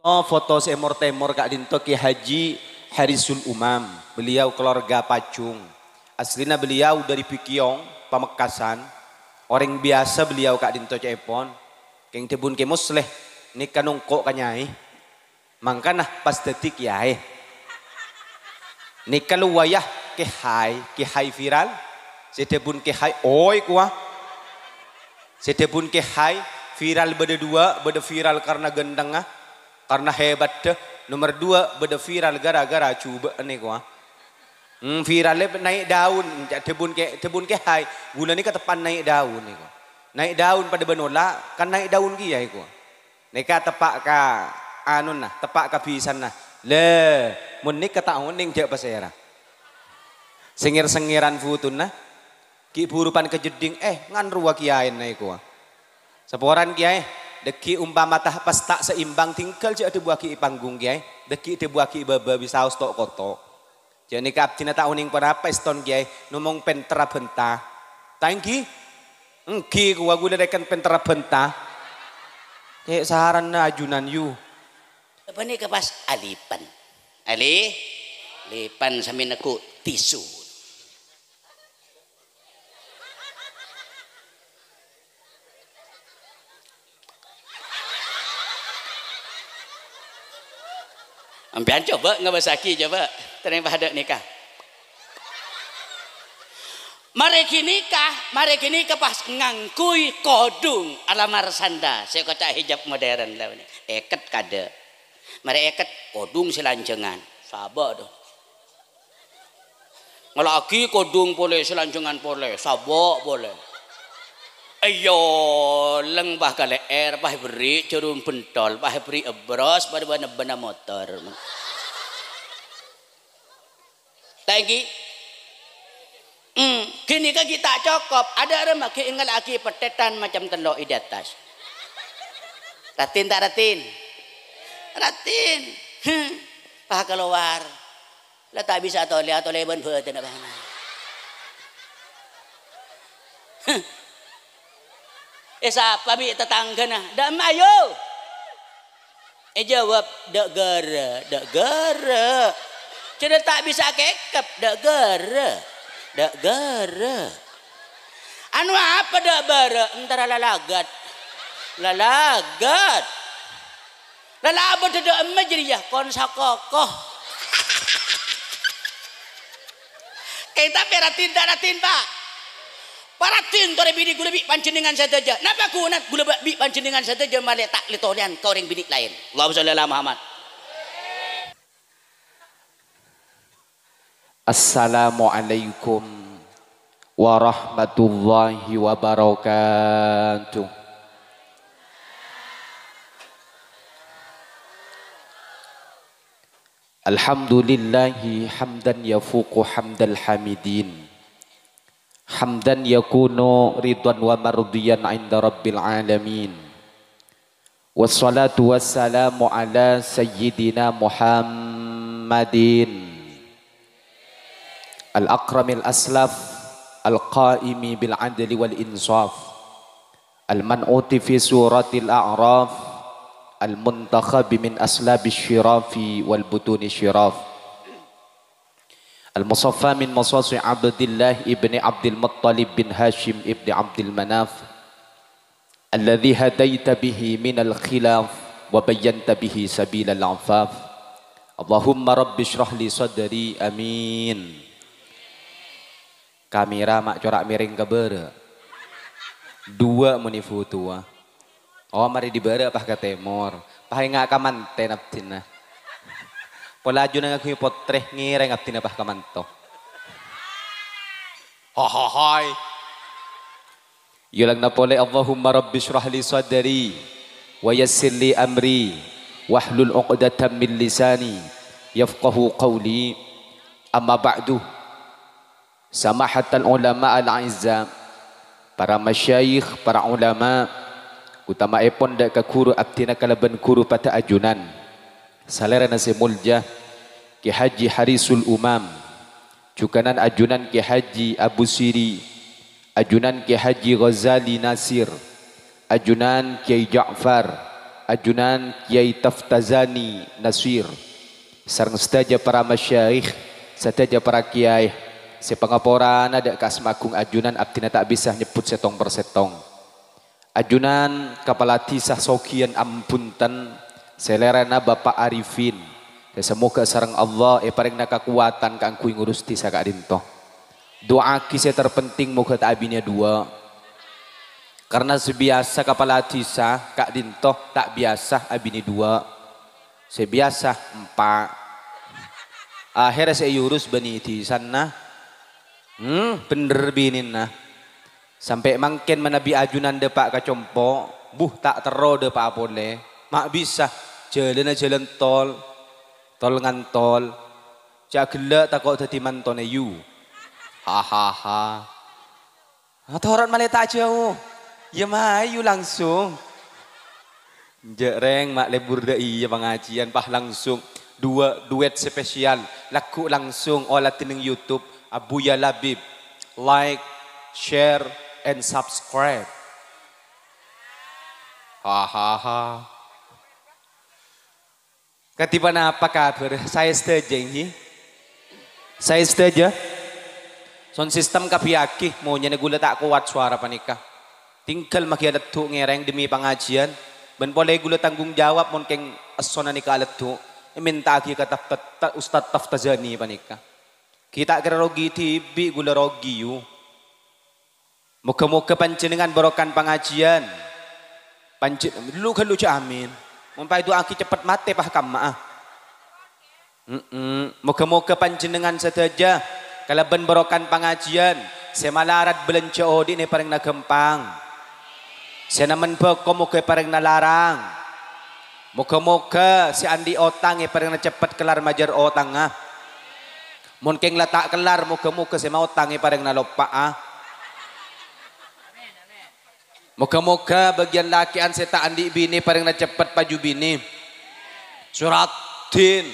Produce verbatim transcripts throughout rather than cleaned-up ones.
Oh, foto sè mor-tèmor ka'dinto Kiai Haji Harisul Umam. Beliau keluarga Pajung. Aslinya beliau dari Bikiyong, Pamekasan. Orèng biyasa beliau ka'dinto ca'èpon. Kèng dhâbuna Kè Musleh, nèka nongko' ka nyaè. Mangkana pas dhâddhi kiyaè. Nèka lu wayah Kè Hai, Kè Hai viral. Sè dhâbuna Kè Hai, oi kowa. Sè dhâbuna Kè Hai, viral bâdâ duwâ', bâdâ viral karna ghântengnga, karna hebatta. Nomer duwâ', bâdâ viral gara-gara jhubâ'na kowa. Hmm, viralè naè' daun, ca-, dhâbuna Kè-, dhâbuna Kè Hai, ghulâ nèka teppa' naè' daun nèko. Naè' daun padâ bân ola', kan naè' daun kèya kowa. Nèka teppa' ka anona, teppa' ka bisanna. Lè, mon nèka ta' onèng jhâ' pasèra. Sèngèr-sèngèran bhutonna, ghi' buru pan ka jeddhing, eh, ngan rowa kiyaèna èkowa. Saporana kiyaè, dhâggi' ompama ta-, pas ta' saimbang, tinggal jhâ' dhâbuwâghi è panggung kiyaè, dhâggi' dhâbuwâghi bâbâ bisaos to'-koto'. Jhâ' nèka abdhina ta' onèng ponapa, èston kiyaè, nomong pènterra bhânta. Ta' èngghi? Èngghi, kowa ghulâ rèken pènterra bhânta. Cè' saranna ajunan, yu. Panèka pas alipan. Ali-, lipan sambi neggu' tisu. Sampèyan coba ngabâsaghi, coba. Tenang, padâ nèka. Marè ghânèka, marè ghânèka pas ngangghuy kodhung ala Marshanda, sè koca' hijab modern la, èket kadâ'. Marè èket kodhung sè lanjhângan, sabâ' to. Ngala'aghi kodhung polè, sè lanjhângan polè, sabâ' polè. Iyâ, lèng pas ka lè'èr, pas èberri' jhârum bhentol, pas èberri' èbros, padâ bân ebbhâna motor. Ta' èngghi? Hmm, ghânèka ghi' ta' cokop. Adâ' remma ghi' ngalla'aghi pèttètan macem tello' è dâttas. Raddhin ta' raddhin? Raddhin. Hmm, pas kalowar. La ta' bisa atolè, atolè bân bhâdhânna bâ'na. Heh. Èsapa bi' tatangghâna? "Dâ' emma, ayo!" Èjâwâb, "Dâ' ghârâ, dâ' ghârâ." Jârèya ta' bisa kèkep, "Dâ' ghârâ, dâ' ghârâ." Anu apa dâ' bârâ'? Entara lalagat. Lalagat. Lala abâ' dâ' emma jârèya, kon sakoko. Kèng tapè raddhin ta' raddhin, Pa'? Paraddhin torè binè ghulâ bi' panjhennengngan sadhâjâ. Napa ghunana ghulâ ba-, bi' panjhennengngan sadhâjâ malè ta' lè-tolèyan ka orèng binè laèn? Allahumma shalli ala Muhammad. Assalamualaikum warahmatullahi wabarakatuh. Alhamdulillahi hamdan yafuqu hamdal hamidin. Hamdan yakunu ridwan wa mardiyan inda rabbil alamin. Wassalatu wassalamu ala sayyidina Muhammadin al-akramil aslaf, al-qaimi bil adli wal insaf, al-man'uti fi suratil a'raf, al-muntakhabi min aslabis syirafi wal butuni syiraf, al-musaffa min masasi Abdillah ibni Abdil Muttalib bin Hashim ibni Abdil Manaf, alladzi hadaita bihi minal khilaf wa bayyanta bihi sabilal afaf. Allahumma rabbi shrah li sadri. Amin. Kamèra ma' cora' mèrèng ka bârâ'. Duwâ' mon èfotowa. Oh, marè dâri bârâ' pas ka tèmor. Pas enga' ka mantèna abdhina. Polè ajunan ngangghuy potrè, ngèrèng abdhina pas ka manto. Hahahae. Yolangna polè, Allahumma rabbi shrah li sadri, wa yassir li amri, wahlul uqdatam min lisani, yafqahu qawli. Amma ba'du. Samahatal ulama al-a'izza, para masyayikh, para ulama, utama'èpon dâ' ka ghuru abdhina kalabân ghuru padâ ajunan, salèrana sè molja, Kè Haji Harisul Umam, jhughânan ajunan Kè Haji Abu Siri, ajunan Kè Haji Ghazali Nasir, ajunan Kyai Ja'far, Ajunan Kyai Taftazani Nasir, sareng sadhâjâ para masyayikh, sadhâjâ para kyai, sè pangaporana dâ' ka asma agung ajunan abdhina ta' bisa nyebbhut sèttong per sèttong. Ajunan kapala dhisa Sogiyan Ambunten, salèrana Bapa' Arifin, sè samoghâ sareng Allah èparèngana kakowadhân kaangghuy ngurus dhisa ka'dinto. Du'aaghi sè terpenting moghâ ta' abinèya duwâ'. Karna sè biyasa kapala dhisa ka'dinto ta' biyasa abinè duwâ'. Sè biyasa empa'. Akhèrra sè èurus bânnè dhisana. Hmm, bhender binèna. Sampè' mangkèn manabi ajunan dâpa' ka compo', bu, ta' terro dâpa'a polè. Ma' bisa, jhâlânna jhâlân tol, tol ngantol. Jhâ' ghellâ' tako' dhâddhi mantona yu. Hahaha. Atoro' malè ta' jhâu. Iyâ mayu langsung. Jhâ' rèng ma' lebur dâ' iyâ pangajiân, pas langsung duwâ' duet spesial, lagghu' langsung ola dhinèng YouTube Abuya Labib. Like, share, and subscribe. Hahaha. Kadhi ponapa kabhâr? Saè sadhâjâ, ènggi? Saè sadhâjâ? Sound system kabbhiyâghi, monyèna ghulâ ta' kowat sowara panèka. Tinggal maghi aleddhu' ngèrèng dhemmi pangajiân, bân polè ghulâ tanggung jawab mon kèng essona nèka aleddhu', èmènta'aghi ka Taf-, Ta-, Ustadz Taftazani panèka. Ghi' ta' kèra rogi dhibi' ghulâ rogi, yu. Moghâ-moghâ panjhennengngan barokan pangajiân. Panjhe-, lu-ghâllu jhâ' amin. Mon pas èdu'aaghi ceppet matè, pas kamma'a. Mm-mm. Moghâ-moghâ panjhennengngan sadhâjâ kalabân barokan pangajiân sè malarat bâlânjhâ odi'na èparèngana ghâmpang. Sè nemmen bhâko moghâ èparèngana larang. Moghâ-moghâ sè andi' otang èparèngana ceppet kellar majâr otangnga. Mon kèng la ta' kellar, moghâ-moghâ sè maotang èparèngana loppa'a. Moghâ-moghâ bâgiyân lakè'an sè ta' andi' binè parèngana ceppet paju binè. Suraddin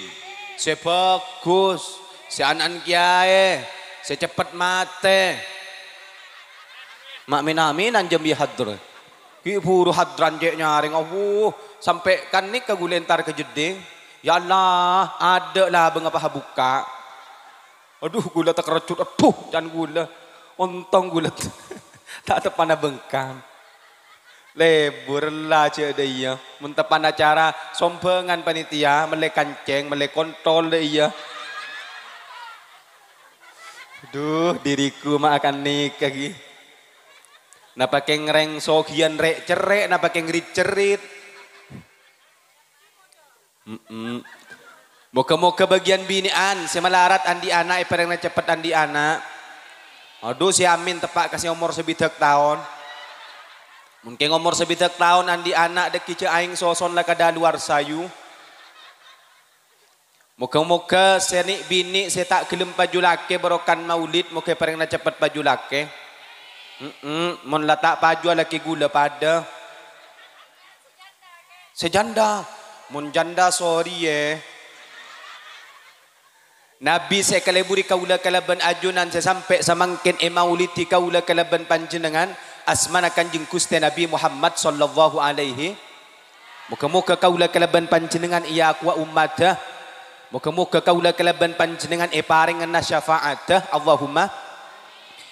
sè bhâghus, sè ana'na kèyaè, sè ceppet matè. Ma' min-aminan jhâ' bi' hadra. Ghi' bhuru hadran cè' nyarèng, awuh, sampè' kan nèka ghulâ entar ka jeddhing. Ya Allah, adâ' labângnga pas abukka'. Adhu, ghulâ takerrejjut. Adhu, can ghulâ. Ontong ghulâ ta' teppa'na bengkang. Lebur la jhâ' dâ' iyâ. Mon teppa'na acara sombhângan panitia, mellè kancèng, mellè kontol dâ' iyâ. Adhu, diriku ma' akan nèka ghi. Napa kèng rèng soghiyân rè'-cerrè', napa kèng rit-cerrit. Mm-mm. Moghâ-moghâ bâgiyân binè'an sè malarat andi' ana' èparèngana ceppet andi' ana'. Adhu, sè amin teppa' ka sè omor sabidhâk taon. Mon kèng omor sabidhâk taon andi' ana' dhâggi' jhâ' aèng soson la kadaluwarsa yu. Moghâ-moghâ sè nè'-binè' sè ta' ghellem paju lakè barokan maulid, moghâ èparèngana ceppet paju lakè. Mm-mm, mon la ta' paju alakè ghulâ padâ. Sè janda, mon janda, sorry, yè. Nabi sè èkalebbhuri kaulâ kalabân ajunan sè sampè' samangkèn èmaulidi kaulâ kalabân panjhennengngan, asmana Kanjeng Ghustè Nabi Muhammad sallallahu alaihi. Moghâ-moghâ kaulâ kalabân panjhennengngan èakowa ummadhâ. Moghâ-moghâ kaulâ kalabân panjhennengngan èparèngana syafa'adhâ. Allahumma.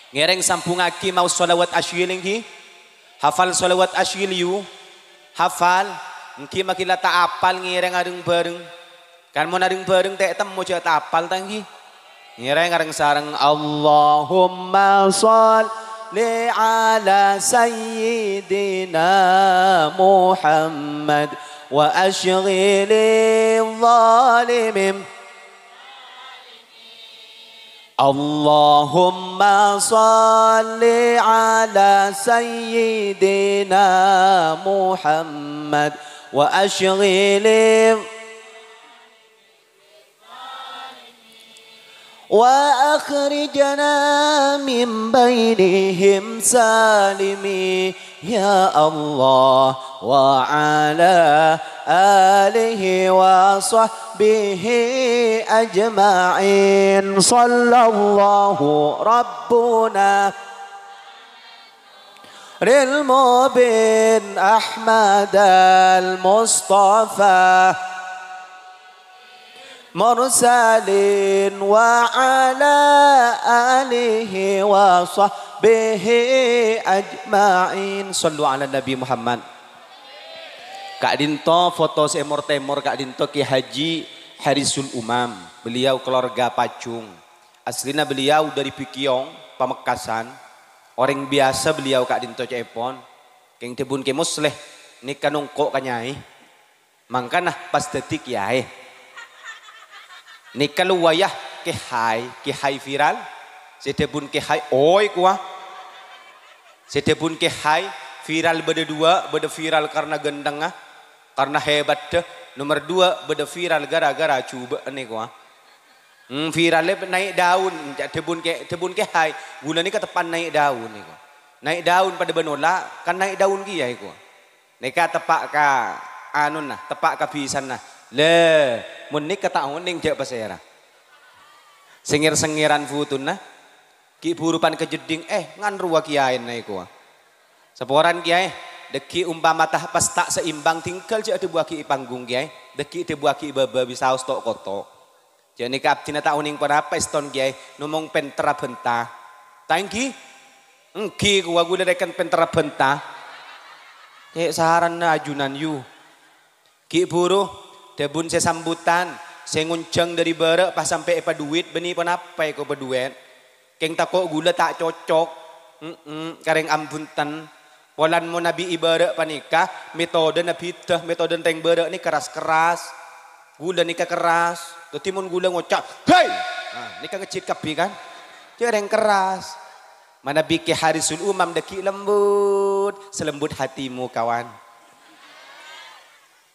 Ngèrèng sambhungngaghi maos shalawat asyil ènggi. Hafal shalawat asyil, yu? Hafal? Ènggi maghi la ta' apal ngèrèng areng-bhâreng. Kan mon areng-bhâreng ta' ètemmo jhâ' ta' apal ta' ènggi? Ngèrèng areng-sareng, Allahumma shalli ala sayyidina Muhammad wa asyghili zalimin. Allahumma shalli ala sayyidina Muhammad wa asyghili wa akhrijna min bainihim salimi. Ya Allah, wa ala alihi wa sahbihi ajma'in. Sallallahu Rabbuna Ril Mubin Ahmadal Mustafa Mursalin wa ala alihi wa sahbihi ajma'in. Sallu ala Nabi Muhammad. Ka'dinto foto sè mor-tèmor ka'dinto Kiai Haji Harisul Umam. Beliau keluarga Pajung. Aslina beliau dari Bikiyong, Pamekasan. Orèng biyasa beliau ka'dinto ca'èpon. Kèng dhâbuna Kè Musleh, nèka nongko' ka nyaè. Mangkana pas dhâddhi kiyaè. Nèka lu wayah Kiai, Kiai viral. Sè dhâbuna Kiai, oi kowa. Sè dhâbuna Kiai viral bâdâ duwâ', bâdâ viral karna ghântengnga, karna hebatta. Nomer duwâ', bâdâ viral gara-gara jhubâ'na kowa. Hmm, viralè naè' daun, ca-, dhâbuna Kiai, dhâbuna Kiai, ghulâ nèka teppa' naè' daun nèko. Naè' daun padâ bân ola', kan naè' daun kèya kowa. Nèka teppa' ka anona, teppa' ka bisanna. Lè, mon nèka ta' onèng jhâ' pasèra. Sèngèr-sèngèran butona, ghi' buru pan kajeddhing, eh, ngan rowa kiyaèna kowa. Saporana kiyaè, dhâggi' ompama ta-, pas ta' saimbang, tinggal jhâ' adhâbuwaghi è panggung kiyaè, dhâggi' dhâbuwaghi è bâbâ bisaos to'-koto'. Jhâ' nèka abdhina ta' onèng ponapa èston kiyaè, nomong pènterra bânta. Ta' èngghi? Èngghi kowa ghulâ rèken pènterra bânta. Cè' saranna ajunan yu. Ghi' buru, dhâbuna sè sambutan, sè ngonjhâng dâri bârâ' pas sampè' èpadhuwit, bânnè ponapa èko padhuwit? Kèng tako' ghulâ ta' cocok. Mm-mm, karèng ambunten. Polana mon nabi è bârâ' panèka, metodena bhidhâ, metodena rèng bârâ' nèka ras-kerras. Ghulâ nèka kerras. Dhâddhi mon ghulâ ngoca', "Hei!" Nah, nèka ngejjhit kabbhi kan? Jhâ' rèng kerras. Manabi Kè Harisul Umam dhâggi' lembut, selembut hatimu, kawan.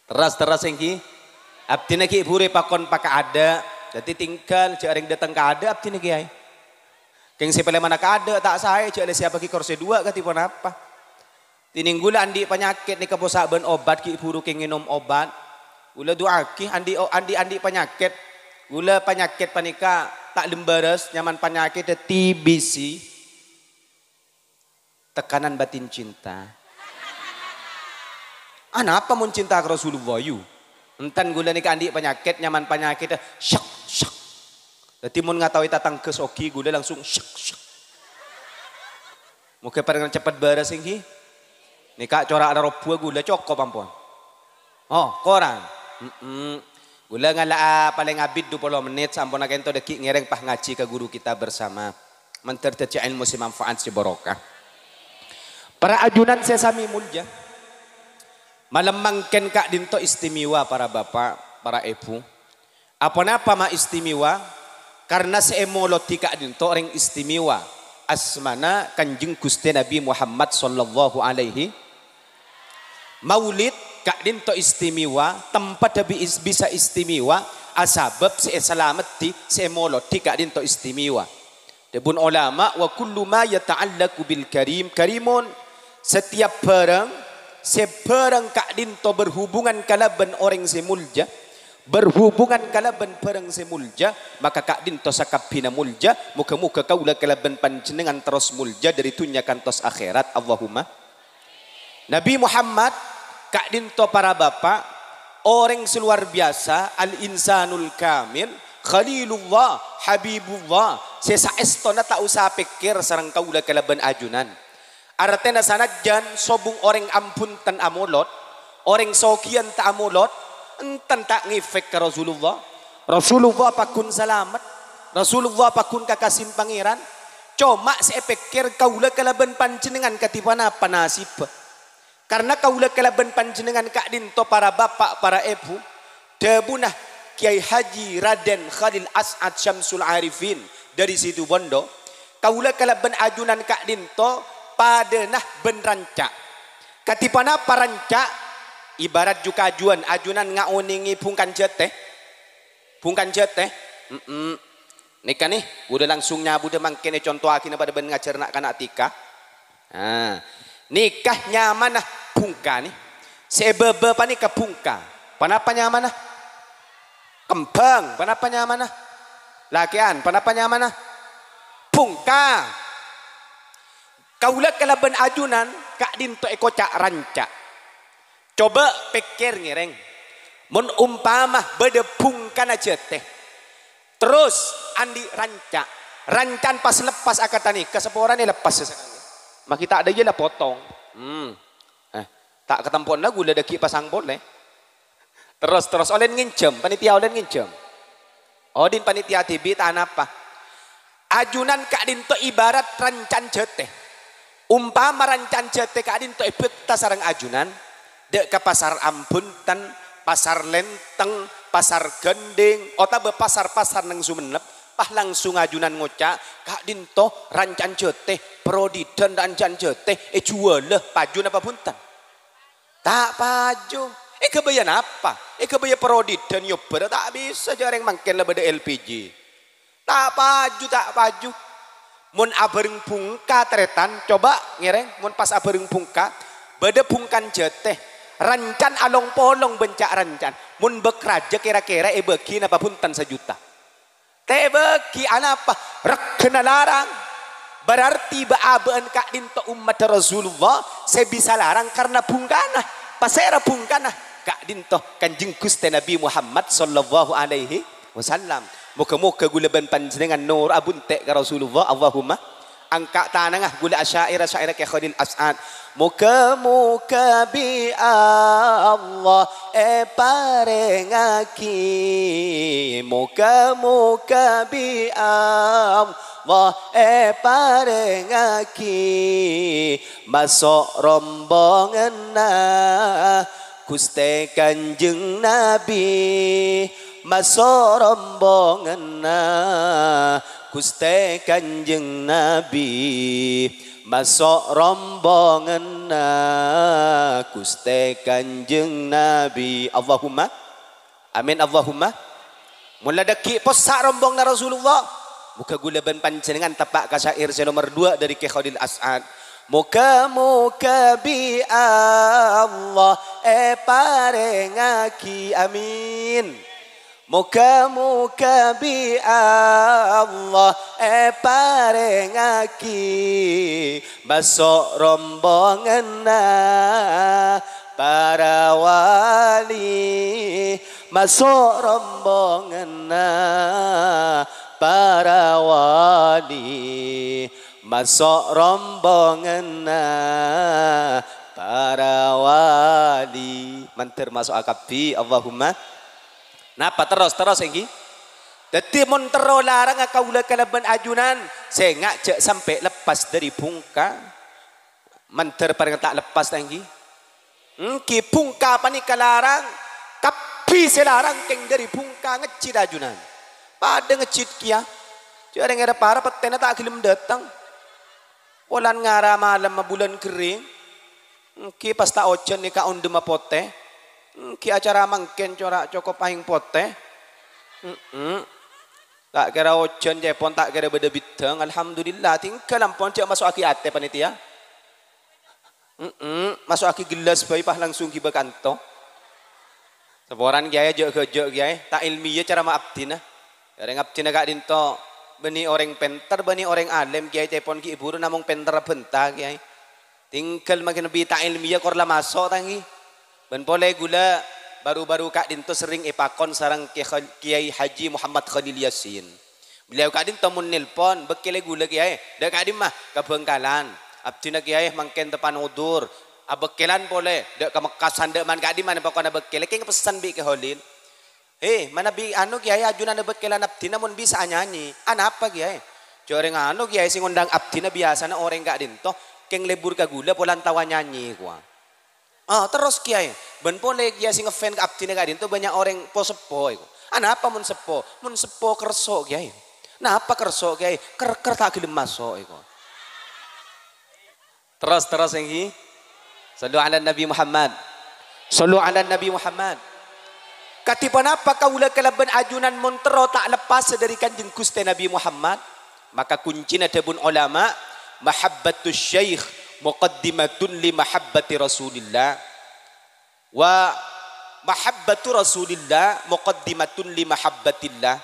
Terros-terros èngghi. Abdhina ghi' buru èpakon pa ka'adâ'. Dhâddhi tinggal, jhâ' rèng dâteng ka'adâ' abdhina kiyaè. Kèng sè palèmana ka'adâ' ta' saè, jhâ' lè sèyapaghi korsè duwâ' kadhi ponapa. Dhinèng ghulâ andi' panyakèt nèka possa' bân obat, ghi' buru kèng ngènom obat. Ghulâ du'aaghi andi', o-, andi', andi' panyakèt. Ghulâ panyakèt panèka ta' lembârâs, nyamana panyakèt T B C. Tekanan batin cinta. Anapa mon cinta ka Rasulullah, yu? Enten ghulâ nèka andi' panyakèt, nyamana panyakèt, syek, syek. Dhâddhi mon ngataowè tatangghâ soghi, ghulâ langsung syek, syek. Moghâ parèngan cepet bârâs, èngghi. Nèka cora' la robbhuwâ ghulâ cokop ampon. Oh, korang. Mm-mm. Ghulâ ngala'a palèng abit dupolo mennit, samponna kento dhâggi' ngèrèng pas ngajhi ka guru kita bersama. Mandhâr dhâddhiyâ èlmo sè manfaat, sè barokah. Para ajunan sè samè molja, malem mangkèn ka'dinto istimewa, para bapa', para èbhu. Aponapa ma' istimewa? Karna sè èmolodhi ka'dinto orèng istimewa. Asmana Kanjeng Ghustè Nabi Muhammad sallallahu alaihi. Maulid ka'dinto istimewa, tempadhâ bi-, is-, bisa istimewa, asabâb sè èsalameddhi, sè èmolodhi ka'dinto istimewa. Dhâbuna olama, "Wa kullu ma yata'allaqu bil karim, karimun." Setiap bhârâng, sè bhârâng ka'dinto berhubungan kalabân orèng sè molja, berhubungan kalabân bhârâng sè molja, maka ka'dinto sakabbhina molja. Moghâ-moghâ kaulâ kalabân panjhennengngan terros molja dâri dhunnya kantos akhèrat. Allahumma. Nabi Muhammad, ka'dinto para bapa', orèng sè luar biyasa, al-insanul kamil, Khalilullah, Habibullah, sè saèstona ta' osa pèkkèr sareng kaulâ kalabân ajunan. Artèna sanajjân sobung orèng ambhunten amolod, orèng soghiyân ta' amolod, enten ta' ngèfèk ka Rasulullah. Rasulullah pagghun salamet, Rasulullah pagghun kakasèn Pangèran. Coma sè èpèkkèr kaulâ kalabân panjhennengngan kadhi ponapa nasibbhâ. Karna kaulâ kalabân panjhennengngan ka'dinto para bapa', para èbhu, dhâbuna Kiai Haji Raden Khalil As'ad Syamsul Arifin dâri Situbondo, kaulâ kalabân ajunan ka'dinto padâna bân ranca'. Kadhi ponapa ranca'? Ibarat ju-kajuwân ajunan ngaonèngè bhungkan jhâtè. Bhungkan jhâtè? Mm-mm. Nèka nè, ghulâ langsung nyabudhâ mangkèn èconto'aghi na padâ bân ngajhâr na'-kana' T K. Ah, nèka nyamana bhungka nè. Sè è bâbâ panèka bhungka. Ponapa nyamana? Kembhâng. Ponapa nyamana? Lakèyan. Ponapa nyamana? Bhungka. Kaulâ kalabân ajunan ka'dinto èkoca' ranca'. Coba pèkkèr ngèrèng, mon umpama bâdâ bhungkana jhâtè, terros andi' ranca', ranca'an pas leppas akadhi nèka, saporana leppas sakalè. Ma'ghi ta' dâjâ la potong. Hmm. Eh, ta' katempowanna ghulâ dâggi' pasang polè. Terros, terros, ollè ngènjhâm, panitia ollè ngènjhâm. Odin panitia dhibi' ta' anapa. Ajunan ka'dinto ibarat ranca'an jhâtè. Umpama ranca'an jhâtè ka'dinto èbhâkta sareng ajunan, dâ' ka Pasar Ambunten, Pasar Lenteng, Pasar Gending, otabâ pasar-pasar neng Songennep, pas langsung ajunan ngoca', "Ka'dinto ranca'an jhâtè, parodidan ranca'an jhâtè, èjhuwâlâ paju napa bhunten?" Ta' paju. Èghâbâyâ napa? Èghâbâyâ parodidan èobbhârâ ta' bisa, jhâ' rèng mangkèn la bâdâ L P G. Ta' paju, ta' paju. Mon abhâreng bhungka, tarètan, coba ngèrèng, mon pas abhâreng bhungka, bâdâ bhungkana jhâtè, ranca'an along-polong bân ca'-ranca'an. Mon bâk rajâ kèra-kèra èbâghi napa bhunten sajuta? Ta' èbâghi, anapa? Règhâna larang. Berarti bâ'-abâ'ân ka'dinto ommaddhâ Rasulullah sè bisa larang karna bhungkana. Pasèra bhungkana? Ka'dinto Kanjeng Ghustè Nabbhi Muhammad sallallahu alaihi wasallam. Moghâ-moghâ ghulâ bân panjhennengngan noro'a abhunte' ka Rasulullah. Allahumma. Angka' tanangnga ghulâ asya'ir-asya'ir Kè Kholil As'ad. Moghâ-moghâ bi' Allah èparèngaghi, moghâ-moghâ bi' Allah èparèngaghi, maso' rombonganna Ghustè Kanjeng Nabbhi, maso' rombonganna Ghustè Kanjeng Nabbhi, maso' rombonganna Ghustè Kanjeng Nabbhi. Allahumma amin, Allahumma. Mon la dâggi' possa' rombonganna Rasulullah, moghâ ghulâ bân panjhennengngan teppa' ka syair sè nomer dua dâri Kè Kholil As'ad. Moghâ-moghâ bi' Allah èparèngaghi. Amin. Moghâ-moghâ bi' Allah èparèngaghi maso' rombonganna para wali, maso' rombonganna para wali, maso' rombonganna para wali. Mandhâr maso'a kabbhi, Allahumma. Napa terros, terros ènggi? Dhâddhi mon terro larangnga kaulâ kalabân ajunan, sènga' jhâ' sampè' leppas dâri bhungka. Mandhâr parèng ta' leppas ta' ènggi? Ènggi, bhungka panèka larang, kabbhi sè larang kèng dâri bhungka ngejjhit ajunan. Padâ ngejjhit kèya. Jhâ' rèng èra para pettèna ta' ghellem dâteng. Polana ngara malemma bulân ghering. Ènggi pas ta' ojhân nèka ondhem apotè. Ènggi acara mangkèn cora' cokop aèng potè. Mm-mm. Ta' kèra ojhân, ca'èpon ta' kèra bâdâ bhiddhâng. Alhamdulillah, tinggal ampon jhâ' maso'aghi atè panitia. Mm-mm, maso'aghi gellas bhâi pas langsung ghibâ kanto. Saporana Kèyaè, jhâ'-ghâjâ' Kèyaè, ta' ilmiyah ceramah abdhina. Rèng abdhina ka'dinto bânnè orèng pènter, bânnè orèng alèm, Kèyaè ca'èpon ghi' buru namong pènterra bhânta, Kèyaè. Tinggal mangkèn bi' ta' ilmiyah kor la maso' ta' ènggi. Bân polè ghulâ bâru-bâru ka'dinto serrèng èpakon sareng Kè Khal-, Kèyaè Haji Muhammad Khalil Yasin. Beliau ka'dinto mon nelpon, "Bâkkèlè ghulâ, Kèyaè." "Dâ' ka'dimma?" "Ka Bhângkalan." "Abdhina, Kèyaè, mangkèn teppan odzur." "Abâkkèlan polè?" "Dâ' ka Mekkasân, dâ' man ka'dimma, pokona bâkkèlè." Kèng pessen bi' Kè Kholil. "He, manabi anu, Kèyaè, ajunan abâkkèlan abdhina mon bisa anyanyi." "Anapa, Kèyaè?" "Jhâ' orèng anu, Kèyaè, sè ngondhâng abdhina biyasana orèng ka'dinto, kèng lebur ka ghulâ polana tao anyanyi, kowa." "Ah, terros, Kèyaè?" "Bân polè, Kèyaè, sè ngefans ka abdhina ka'dinto bânnya' orèng po-seppo, èko." "Anapa mon seppo?" "Mon seppo kerso, Kèyaè." "Napa kerso, Kèyaè?" "Ker-ker ta' ghellem maso', èko." Terros, terros ènggi. Shallu 'alan Nabi Muhammad. Shallu 'alan Nabi Muhammad. Kadhi ponapa kaulâ kalabân ajunan mon terro ta' leppas dâri Kanjeng Ghustè Nabi Muhammad? Maka kuncina dhâbuna ulama, "Mahabbatus syaikh muqaddimatun li mahabbati Rasulillah." "Wa mahabbatu Rasulillah muqaddimatun li mahabbatillah."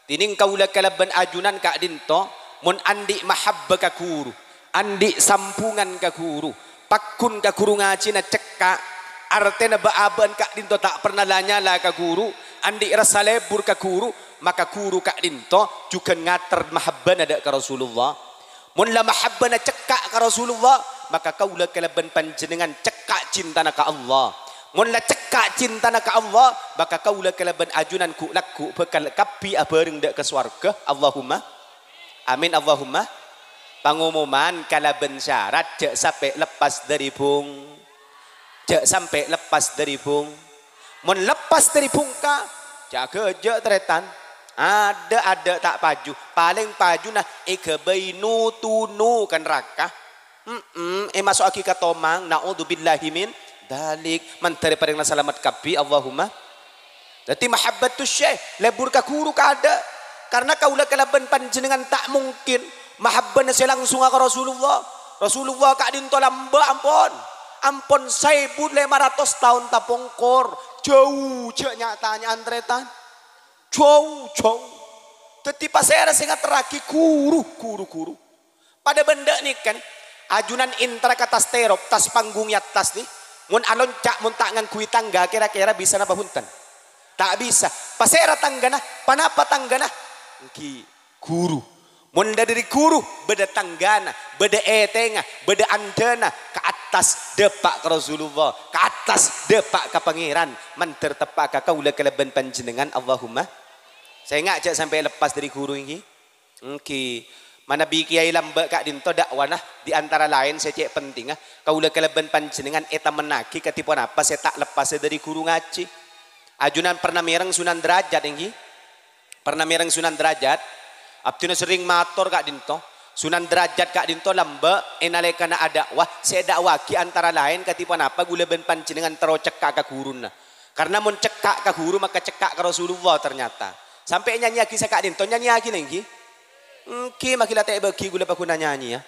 Dhinèng kaulâ kalabân ajunan ka'dinto, mon andi' mahabbah ka ghuru, Andi' sambungan ka ghuru, paggun ka ghuru ngajhina cekka', artèna bâ'-abâ'ân ka'dinto ta' perna la-nyala ka ghuru, andi' rassa lebur ka ghuru, maka ghuru ka'dinto jhughân ngater mahabbana dâ' ka Rasulullah. Mon la mahabbana cekka' ka Rasulullah, maka kaulâ kalabân panjhennengngan cekka' cintana ka Allah. Mon la cekka' cintana ka Allah, maka kaulâ kalabân ajunan ghu'-lagghu' bhâkal kabbhi abhâreng dâ' ka sowarghâ. Allahumma amin, Allahumma. Pangomoman kalabân syarat jhâ' sampè' leppas dâri bhung-, jhâ' sampè' leppas dâri bhung-, mon leppas dâri bhungka, jâ-, ghâjâ', tarètan. Adâ'-adâ' ta' paju, palèng pajuna èghâbây nu-tunu ka naraka. Mm-mm, èmaso'aghi ka tomang, naudzubillahi min dzalik. Mandhâr èparèngana salamet kabbhi, Allahumma. Dhâddhi mahabbatus syekh, lebur ka ghuru kaadâ'. Karna kaulâ kalabân panjhennengngan ta' mungkin mahabbana sè langsung ka Rasulullah. Rasulullah ka'dinto lambâ' ampon. Ampon saèbu lèma ratos taon tapongkor. Jhâu, jhâ' nya'-tanya'an tarètan. Jhâu, jhâu. Dhâddhi pasèra sè ngaterraghi? Ghuru, ghuru, ghuru. Padâ bân dâ' nèka, ajunan entar ka attas terop, attas panggung è attas nè, mon alonca', mon ta' ngangghuy tangga, kèra-kèra bisa napa bhunten? Ta' bisa. Pasèra tanggana? Panapa tanggana? Èngghi ghuru. Mon la dâri ghuru, bâdâ tanggana, bâdâ ètèngnga, bâdâ andhâna, ka attas dâpa' ka Rasulullah, ka attas dâpa' ka Pangèran, mandhâr teppa' ka kaulâ kalabân panjhennengngan, Allahumma. Sènga' jhâ' sampè' leppas dâri ghuru, èngghi. Èngghi, manabi kèyaè lambâ' ka'dinto da'wana, di antara laèn sè cè' pentingnga, kaulâ kalabân panjhennengngan ètamennaghi kadhi ponapa sè ta' leppassa dâri ghuru ngajhi. Ajunan perna mèreng Sunan Derajat, èngghi? Perna mèreng Sunan Derajat? Abdhina serrèng mator ka'dinto. Sunan Derajat ka'dinto lambâ' è nalèkana ada'wa, sè èda'waghi antara laèn kadhi ponapa kaulâ bân panjhennengngan terro cekka' ka ghuruna. Karna mon cekka' ka ghuru, maka cekka' ka Rasulullah ternyata. Sampè' nyanyiyaghi saka'dinto, nyanyiyaghi nèngghi? Èngghi, maghi la ta' èbâghi ghulâ paggun nyanyiyâ.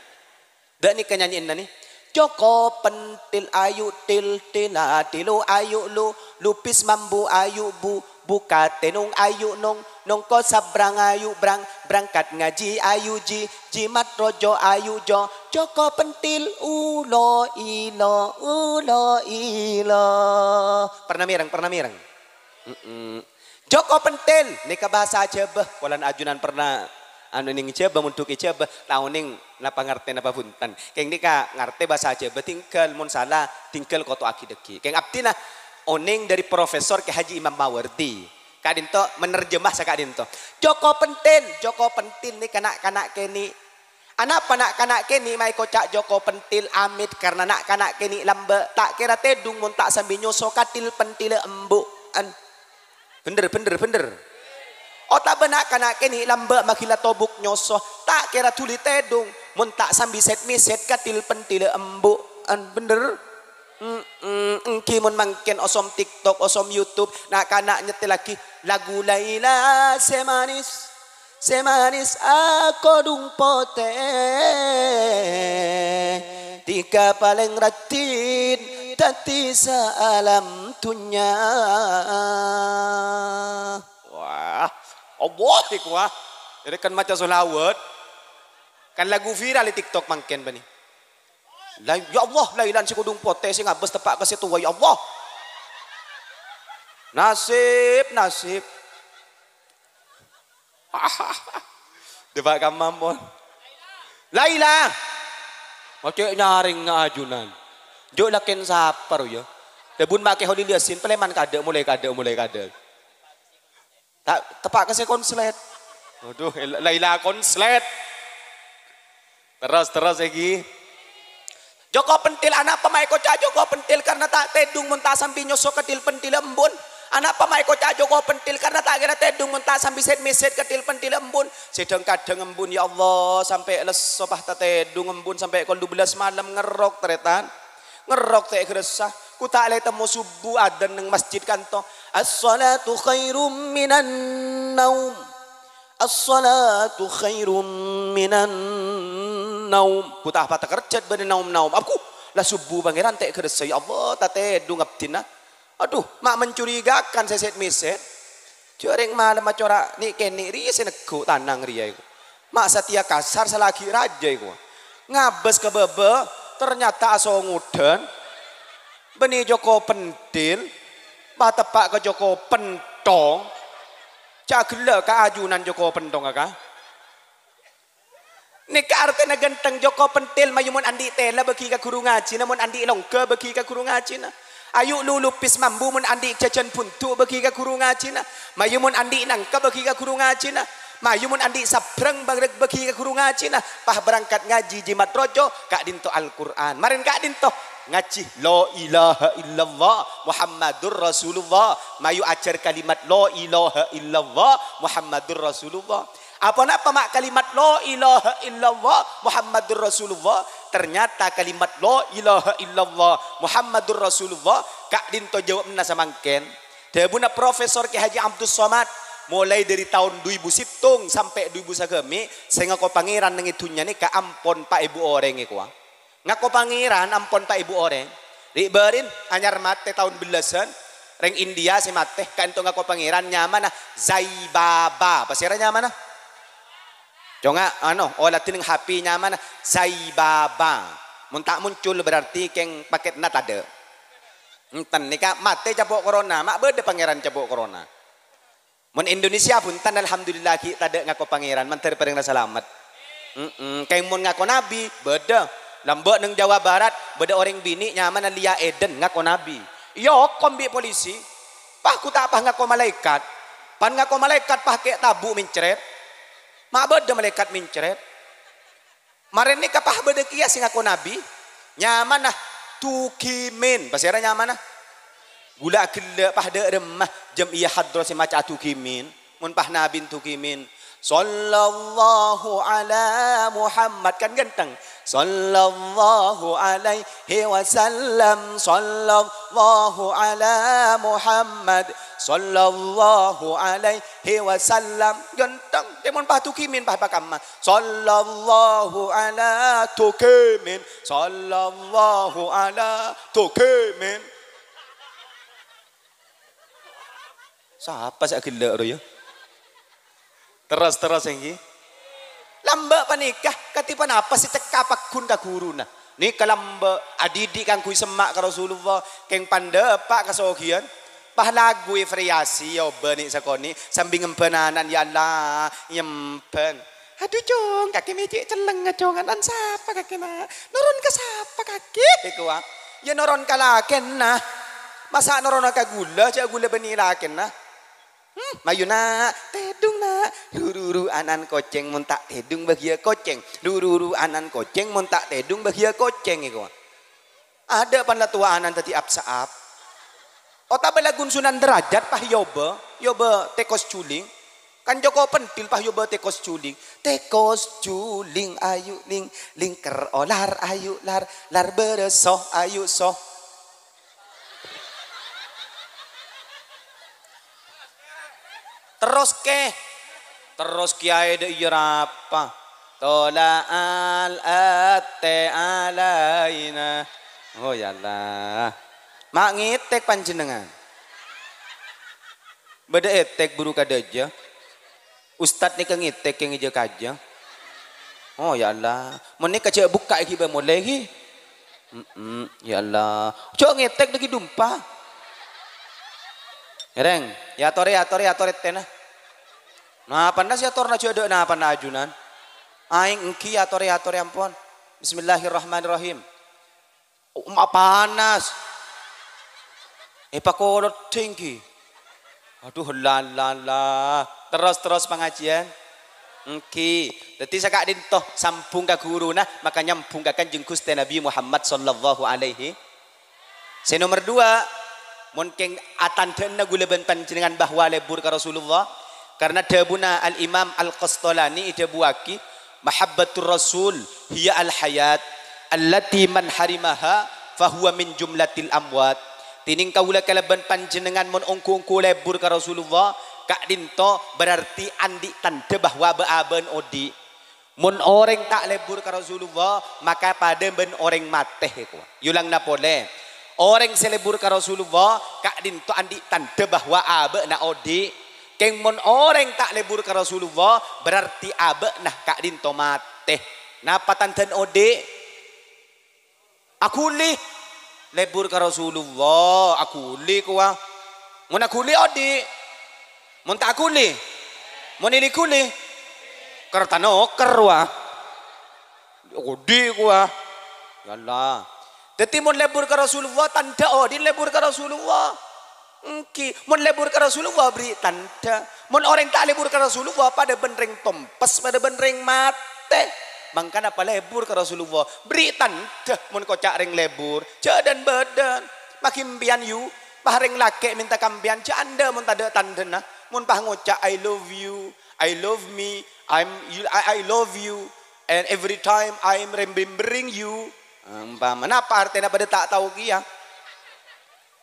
Dâ' nèka nyanyiyânna nè. Joko pentil ayu til tila tilu ayu lu, lupis mambu ayu bu, buka tenung ayu nung, nungko sabrang ayu brang, berangkat ngaji ayu ji, jimat rojo ayu jo, joko pentil ulo ilo, ulo ilo. Perna mèreng, perna mèreng. Mm-mm. Joko pentil, nèka bhâsa Jhâbâ. Polana ajunan perna, anu, nèng Jhâbâ, mondhuk è Jhâbâ, ta' onèng napa ngartè napa bhunten. Kèng nèka ngartè bhâsa Jhâbâ, tinggal mon sala, tinggal koto'aghi dhâggi'. Kèng abdhina onèng dâri Profesor Kè Haji Imam Mawardi. Ka'dinto menerjemah saka'dinto. Joko pentil, joko pentil nèka na'-kana' kènè'. Anapa na'-kana' kènè' maèkoca' joko pentil amit, karna na'-kana' kènè' lambâ' ta' kèra tèdung mon ta' sambi nyoso katil-pentilla embu'en. Bhender, bhender, bhender. Otabâ na'-kana' kènè' lambâ' maghi la tobuk nyoso, ta' kèra dhuli tèdung mon ta' sambi sèt-mèsèt katil-pentilla embu'en. Bhender? Mm-mm, èngghi mon mangkèn osom TikTok, osom YouTube, na'-kana' nyèttèllaghi lagu Laila sè manis, sè manis akodhung potè, tiga palèng raddhin dhâddhi saalam dhunnya. Wah, Allah iku, wah. Ini kan maca sholawat. Kan lagu viral di TikTok mangkèn, bânnè. La, ya Allah, Lailan sè kodhung potè sè ngabâs teppa' ka sè towa, ya Allah. Nasib, nasib. Dâpa' kamma ampon. Laila. Macè' nyarèng ajunan. Jhâ' lakèn sapar, ya. Dâbun makè Kholil Yasin, palèman kaadâ', molaè kaadâ', molaè kaadâ'. Ta-, teppa' ka sè konslet. Waduh, el-, Laila konslet. Terros, terros, èngghi. Joko pentil, anapa maèkoca' joko pentil karna ta' tèdung mon ta' sambi nyoso katil-pentilla embu'en. Anapa maèkoca' joko pentil karna ta' kèra tèdung mon ta' sambi sèt-mèsèt katil-pentilla embu'en. Sè dhâng-kadhâng embu'en, ya Allah, sampè' lesso pas ta' tèdung embu'en sampè' kol dubellâs malem ngerrok, tarètan. Ngerrok ta' èghârassa. Ghu ta' lè temmo subuh adzan neng masjid kanto. As-shalatu khairum minan naum. As-shalatu khairum minan naum. Ghu ta' apa takerjhât bânnè naum-naum. Abghu, la subuh Pangèran ta' èghârassa, ya Allah, ta' tèdung abdhina. Adhu, ma' mencurigakan sè sèt-mèsèt. Jhâ' rèng malem acora' nè'-kènè' rèya sè neggu' tanang rèya iku. Ma' satèya kasar salaghi' rajâ iku. Ngabâs ka bâbâ, ternyata asongodhân. Bânnè joko pentil, pateppa' ka joko pentong. Ca' ghellâ' ka ajunan joko pentong, ka. Nèka artèna ghântheng joko pentil, mayu mon andi' tèla bâgi ka ghuru ngajhina, mon andi' longga bâgi ka ghuru ngajhina. Ayu lulupis mambu mon andi' jhâjhân bhundu' bâgi ka ghuru ngajhina. Mayu mon andi' nangka bâgi ka ghuru ngajhina. Mayu mon andi' sabrang bâ-, bâgi ka ghuru ngajhina. Pas berangkat ngajhi jimat roco, ka'dinto Al-Qur'an. Marèn ka'dinto ngajhi la ilaha illallah Muhammadur Rasulullah. Mayu ajhâr kalimat la ilaha illallah Muhammadur Rasulullah. Aponapa ma' kalimat la ilaha illallah Muhammadur Rasulullah? Ternyata kalimat la ilaha illallah Muhammadur Rasulullah ka'dinto jâwâbhânna samangkèn. Dhâbuna Profesor Kè Haji Abdus Somad, molaè dâri taon du èbu sèttong sampè' du èbu sagâmè', sè ngako Pangèran neng è dhunnya nèka ampon pa' èbu orèng, è kowa. Ngako Pangèran ampon pa' èbu orèng. Ri'-bâri'na anyar matè taon bellâsân, rèng India sè matè, ka'dinto ngako Pangèran nyamana Sai Baba. Pasèra nyamana? Conga', ano, oladhi neng H P nyamana Sai Baba. Mon ta' moncol berarti kèng pakètna tadâ'. Enten, nèka matè capo' corona, ma' bâdâ Pangèran capo' corona. Mon Indonesia bhunten, alhamdulillah, ghi' tadâ' ngako Pangèran, mandhâr parèngna salamet. Mm-mm. Kèng mon ngako nabi, bâdâ. Lambâ' neng Jawa Barat, bâdâ orèng binè' nyamana Lia Eden, ngako nabi. Èokom bi' polisi. Pas ghu ta' pas ngako malaèkat. Pan ngako malaèkat pas kè' tabu' mencret. Ma' bâdâ malaèkat mencret. Marèn nèka pas bâdâ kèya sè ngako nabi, nyamana Tugimin. Pasèra nyamana? Ghulâ ghellâ' pas dâ' remma jam'iyah hadroh sè maca'a Tugimin. Mon pas nabi Tugimin. Sallallahu ala Muhammad. Kan ghântheng. Sallallahu alaihi wasallam. Sallallahu ala Muhammad. Sallallahu alaihi wasallam. Ghântheng. Tè mon pas Tugimin pas pakamma. Sallallahu ala Tugimin. Sallallahu ala Tugimin. Sapa sè aghellâ' rowa, ya? Terros, terros, èngghi. Lambâ' panèka, kadhi ponapa sè cekka pagghun ka ghuruna? Nèka lambâ' adhidhi' kaangghuy semma' ka Rasulullah, kèng pandhâpa' kasoghiyân. Pas lagu èvariasi, èobâ nè' sakonè', sambi ngembhân ana'na, "Ya Allah, nyembhân." "Adhu, Cong, kakè mè' cè' cellèngnga, Cong, ana'na sapa kakè, Na'? Noron ka sapa kakè?" Èkowa. "Ya noron ka lakèna. Masa' noronna ka ghulâ, jhâ' ghulâ bânnè lakèna?" Hmm, mayu, Na', tèdung, Na'. Ru-ru-ru ana'na kocèng mon ta' tèdung bâgiyâ kocèng. Ru-ru-ru ana'na kocèng mon ta' tèdung bâgiyâ kocèng, èkowa. Adâ' pan la towa ana'na dhâddhi ap-saap. Otabâ lagun Sunan Derajat pas èobâ, èobâ tèkos juling. Kan joko pentil pas èobâ tèkos juling. Tèkos juling ayu ling, lingker olar ayu lar, lar bârâso ayu so. Terros kè. Terros kèyaè dâ' iyâ rapa. Tola'al atte alaina. Oh, ya Allah. Ma' ngètèk panjhennengngan. Bâdâ ètèk buru kadâjâ. Ustad nèka ngètèk kèng èjâ kajâ. Oh, ya Allah. Mon nèka jhâ' bukka' ghi' bâ molè ghi. Mm-mm, ya Allah. Jhâ' ngètèk dâggi' dumpa. Ngèrèng, ya atorè, atorè, atorè tèna. Napana sè atorna jhâ' dâ' napana ajunan. Aèng èngghi atorè, atorè ampon. Bismillahirrahmanirrahim. Oh, ma' panas. Èpakolodhi èngghi. Aduh, la, la, la. Terros, terros pangajiân. Èngghi. Dhâddhi saka'dinto sambung ka ghuruna, maka nyambung ka Kanjeng Ghustè Nabi Muhammad sallallahu alaihi. Sè nomer duwâ', mon kèng atandhâna ghulâ bân panjhennengngan bahwa lebur ka Rasulullah, karna dhâbuna Al-Imam Al-Qastolani èdhâbuwâghi, "Mahabbatur Rasul hiya al-hayat, allati man harimaha fahuwa min jumlatil amwat." Dhinèng kaulâ kalabân panjhennengngan mon ongghu-ongghu lebur ka Rasulullah, ka'dinto berarti andi' tandhâ bahwa bâ'-abâ'na odi'. Mon orèng ta' lebur ka Rasulullah, maka padâ bân orèng matè, kowa. Èolangana polè. Orèng sè lebur ka Rasulullah, ka'dinto andi' tandhâ bahwa abâ'na odi'. Kèng mon orèng ta' lebur ka Rasulullah, berarti abâ'na ka'dinto matè. Napa tandhâna odi'? Aghuli. Lebur ka Rasulullah, aghuli kowa. Mon aghuli odi'. Mon ta' aghuli. Mon eli-ghuli. Kertanoker wa. Odi' kowa. Ya Allah. Dhâddhi mon lebur ka Rasulullah, tandhâ odi' lebur ka Rasulullah. Èngghi, mon lebur ka Rasulullah, bherri' tandhâ. Mon orèng ta' lebur ka Rasulullah, padâ bân rèng tompes, padâ bân rèng matè. Mangkana palebur ka Rasulullah, bherri' tandhâ mon koca' rèng lebur, jhâ' dhân-bâdhân. Maghi empèyan, yu, pas rèng lakè' mènta ka empèyan, jhâ' andhâ mon tadâ' tandhâna. Mon pas ngoca', "I love you, I love me, I'm, you, I, I love you, and every time I'm remembering you." Umpama, napa artèna padâ ta' tao kèya?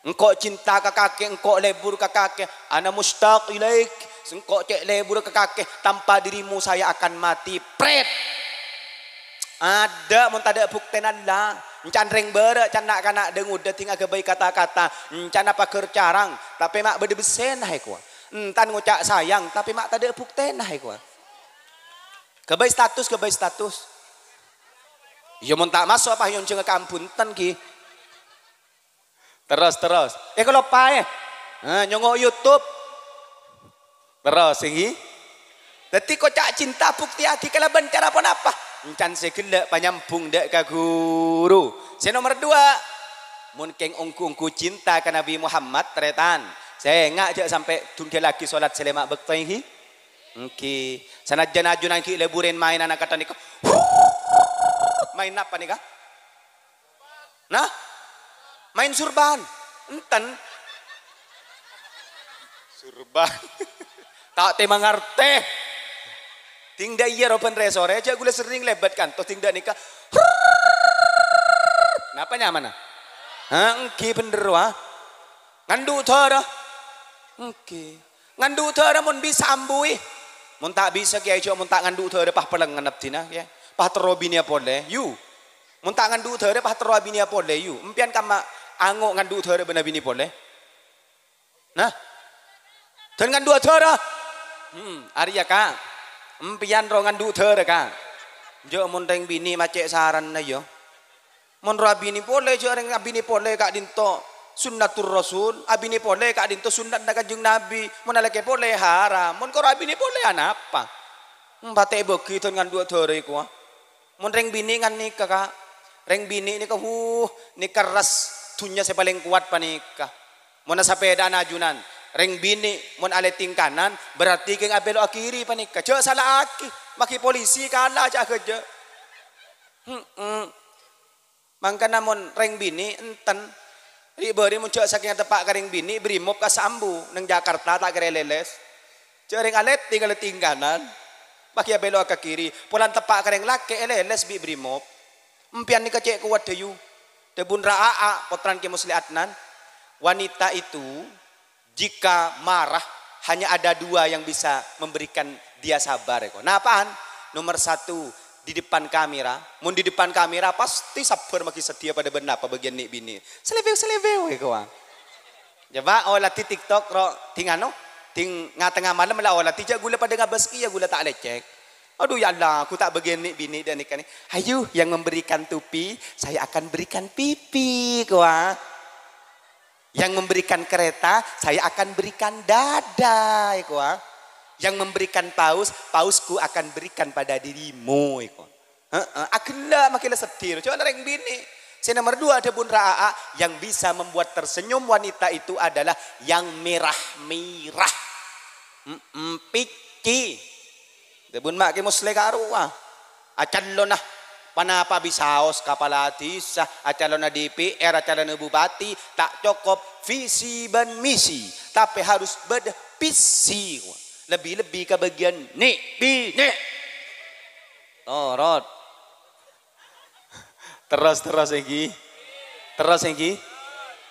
Engko' cinta ka kakè, engko' lebur ka kakè. Ana mushtaq ilaik. Engko' cè' lebur ka kakè. Tanpa dirimu saya akan mati. Pret. Adâ' mon tadâ' buktèna la. Èncan rèng bârâ', can na'-kana' dâ-ngodâ dhing aghâbây kata-kata. Èncana paghâr carang, tapè ma' bâdâ bessèna, he, kowa. Èntan ngoca' sayang, tapè ma' tadâ' buktèna, he, kowa. Ghâbây status, ghâbây status. Iyâ, mon ta' maso' apa nyonjhângnga ka ambunten, ghi. Terros, terros. Eh, kaloppaè. Hah, nyongngo' YouTube. Terros, èngghi. Dhâddhi, koca' cinta buktèyaghi kalabân cara ponapa? Èncan sè ghellâ' panyambhung dâ' ka ghuru. Sè nomer duwâ', mon kèng ongghu-ongghu cinta ka Nabi Muhammad, tarètan, sènga' jhâ' sampè' dhunggâllaghi solat sè lèma' bâkto, èngghi. Èngghi. Sanajjhân ajunan ghi' lebburèn maènan kantha nèka. Maèn napa nèka? Nah? Maèn surban? Enten. Surban. Ta' tè mangartè. Dhing dâ' iyâ ro bân rè-sorè, jhâ' ghulâ serrèng lèbât kantos dhing dâ' nèka. Napa nyamana? Ha, èngghi bhender, wa. Ngandhu' dârâ? Èngghi. Ngandhu' dârâ mon bisa ambuwi. Mon ta' bisa, kèyaè, jhâ' mon ta' ngandhu' dârâ pas pèlèngen abdhina, kèyaè. Pas terro abiniyâ polè, yu. Mon ta' ngandhu' dârâ pas terro abiniyâ polè, yu. Empèyan kamma ango' ngandhu' dârâ bân abinè polè? Nah? Dhân ngandhu'â dârâ? Hmm, arèya, Ka'. Empèyan ro ngandhu' dârâ, Ka'. Jhâ' mon rèng binè' ma' cè' saranna, yâ. Mon ro abinè polè, jhâ' rèng abinè polè ka'dinto sunnatur Rasul, abinè polè ka'dinto sunnatna Kanjeng Nabi, mon alakè polè haram, mon karo abinè polè anapa? Empatè bâgi dhân ngandhu'â dârâ kowa. Mon rèng binè' ngan nèka, Ka'. Rèng binè' nèka, wuh, nèka ras dhunnya sè palèng kowat panèka. Mon asapèdaan ajunan, rèng binè' mon alètèng kanan, berarti kèng abhèlo'a kiri panèka. Jhâ' sala'aghi, maghi polisi kala jhâ' ghâjâ. Heeh. Mangkana mon rèng binè' enten, ri'-bâri' mon jhâ' sakènga teppa' ka rèng binè', brimob kassa' ambu, neng Jakarta ta' kèra lèlès. Jhâ' rèng alètèng, alètèng kanan, maghi abhèlo'a ka kiri, polana teppa' ka rèng lakè' èlèlès bi' brimob. Empèyan nèka cè' kowat dâyu. Dhâbuna Ra Aa, pottrana Kè Musleh Adnan, wanita itu jika marah, hanya ada dua yang bisa memberikan dia sabar, èko. Napa'an? Nomor satu, di depan kamera. Mon di depan kamera, pasti sabbhâr maghi sadhiyâ padâ bân napa bâgiyân nè'-binè'. Selebew-selebew, èko, ah. Coba oladhi TikTok, ro, dhing anu, dhing nga-tengnga malem la oladhi, jhâ' ghulâ padâ ngabâs kèya, ghulâ ta' lècèk. Aduh, ya Allah, ghu ta' bâgiyân nè'-binè' dâ' nèka nè. Ayo, yang memberikan tupi, saya akan berikan pipi, èko, ah. Yang memberikan kereta, saya akan berikan dada, èko, ah. Yang memberikan paus, pausku akan berikan pada dirimu, èko. Heeh, aghellâ' maghi la sedhi, jhâ' rèng binè'. Sè nomor dua, dhâbuna Ra Aa, yang bisa membuat tersenyum wanita itu adalah yang merah-merah. Mm-mm, pècè. Dhâbuna Ma' Kè Musleh karowa. Acalona, ponapa bisaos kapala dhisa, acalona D P R, acalona bupati, ta' cokop visi bân misi, tapè harus bâdâ visi. Lebbi-lebbi ka bâgiyân nè'-binè'. Torot. Terros, terros, èngghi. Terros, èngghi.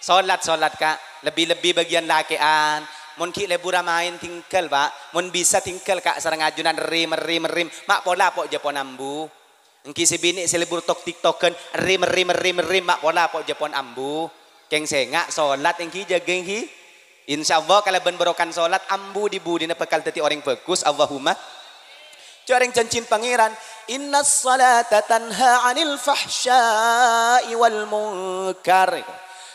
Solat, solat, Ka'. Lebbi-lebbi bâgiyân lakè'an. Mon ghi' lebura maèn, tinggal, Pak. Mon bisa, tinggal, Ka', sareng ajunan rim, rim, rim. Ma' pola po' jhâ' pon ambu. Èngghi sè binè' sè lebur tok-tiktokan, rim, rim, rim, rim. Ma' pola po' jhâ' pon ambu. Kèng sènga' solat, èngghi, jâgâ, èngghi. Insyaallah, kalabân barokana solat, ambu di-budina bhâkal dhâddhi orèng bhâghus. Allahumma. Jhâ' rèng jhânjhina Pangèran. "Innas salata tanha 'anil fahsya'i wal munkar."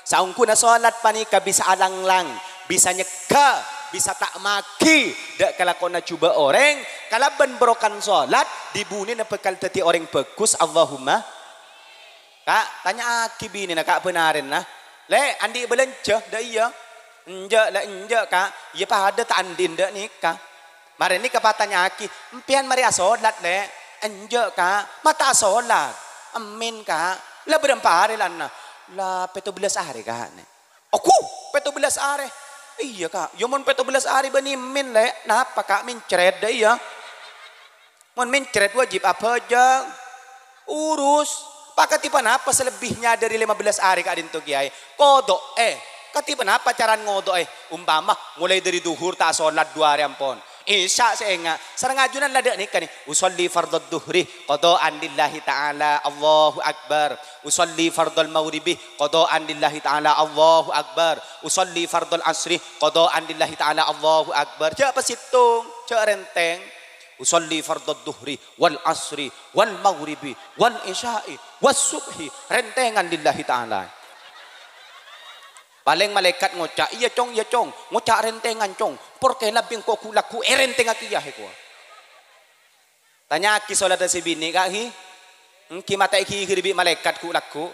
Saongghuna salat panèka bisa alanglang, bisa nyegghâ, bisa ta' maghi dâ' kalakowanna jhubâ' orèng. Kalabân barokana salat, dhi-bunèna bhâkal dhâddhi orèng bhâghus. Allahumma. Ka', tanya'aghi binèna, Ka', bân arèna. "Lè', andi' bâlânjhâ?" "Dâ' iyâ." "Enjâ', la enjâ', Ka'." "Iyâ padâ ta' andi' dâ' nèka." Marè nèka patanya'aghi, "Empèyan marè asolat, Lè'?" "Enjâ', Ka'." "Ma' ta' asolat?" "Emmèn, Ka'." "La bârâmpa arè lana?" "La pètto bellâs arè, Ka'." "Oku, pètto bellâs arè?" "Iyâ, Ka'." "Yâ mon pètto bellâs arè bânnè emmèn, Lè'. Napa, Ka', mèncrèt dâ' iyâ?" Mon mèncrèt wajib abhâjâng. Urus. Pakadhi ponapa sè lebbinya dâri lèma bellâs arè ka'dinto kèyaè? Kodo'è. Kadhi ponapa carana ngodo'è? Umpama, molaè dâri dhuhur ta' asolat dhu arè ampon. Isya sè enga'. Sareng ajunan la dâ' nèka nè. Usolli fardhad dhuhri, qadha'an lillahi ta'ala, Allahu Akbar. Usolli fardhal maghribi, qadha'an lillahi ta'ala, Allahu Akbar. Usolli fardhal asri, qadha'an lillahi ta'ala, Allahu Akbar. Jhâ' pasèttong, jhâ' rèntèng. Usolli fardhad dhuhri wal asri wal maghribi wal isya'i was subhi, rèntèngan lillahi ta'ala. Palèng malaèkat ngoca', "Iyâ, Cong, iyâ, Cong." Ngoca' rèntèngan, Cong. Porkè labbi engko' ghu-, lagghu' èrèntèngngaghi, yâ, èkowa. Tanya'aghi solat sè binè', Ka', ghi. Ènggi matè èghighiri bi' malaèkat ghu-, lagghu'.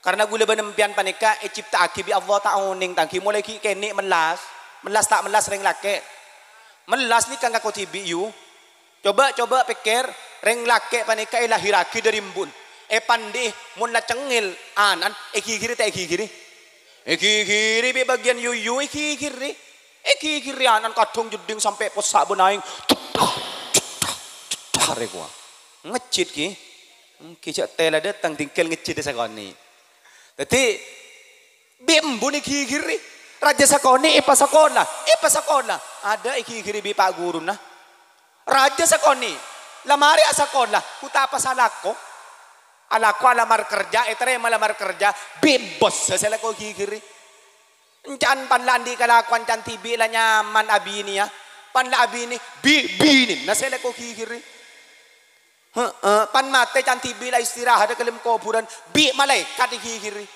Karna ghulâ bân empèyan panèka ècipta'aghi bi' Allah ta' onèng, tang ghi, molaè ghi' kènè' mellas. Mellas ta' mellas rèng lakè'. Mellas nèka ngako dhibi', yu. Coba, coba pèkkèr, rèng lakè' panèka èlahèrraghi dâri embu'na. Èpandhi'i, mon la cengngel ana'na, èghighiri ta' èghighiri? Èghighiri bi' bâgiyân yu-yu, èghighiri. Èghighiri ana'na kadhung jeddhing sampè' possa' bân aèng. Cetthar, cetthar, cetthar, èkowa. Ngejjhit, ghi. Ènggi jhâ' tèla dâteng, tinggal ngejjhit sakonè'. Dhâddhi, bi' embu'na èghighiri. Rajâ sakonè' èpasakola, èpasakola. Adâ' èghighiri bi' pa' ghuruna. Rajâ sakonè', la marè asakola, ghu ta' pas alako. Alako alamar kerja, ètarèma lamar kerja, bi' bossa sè lako èghighiri. Ènca'na pan la andi' kalakowan can dhibi' la nyaman abinèya. Pan la abinè, bi' binèna sè lako èghighiri. Heeh, pan matè can dhibi' la istirahat ka dâlem kobhurân, bi' malaèkat èghighiri.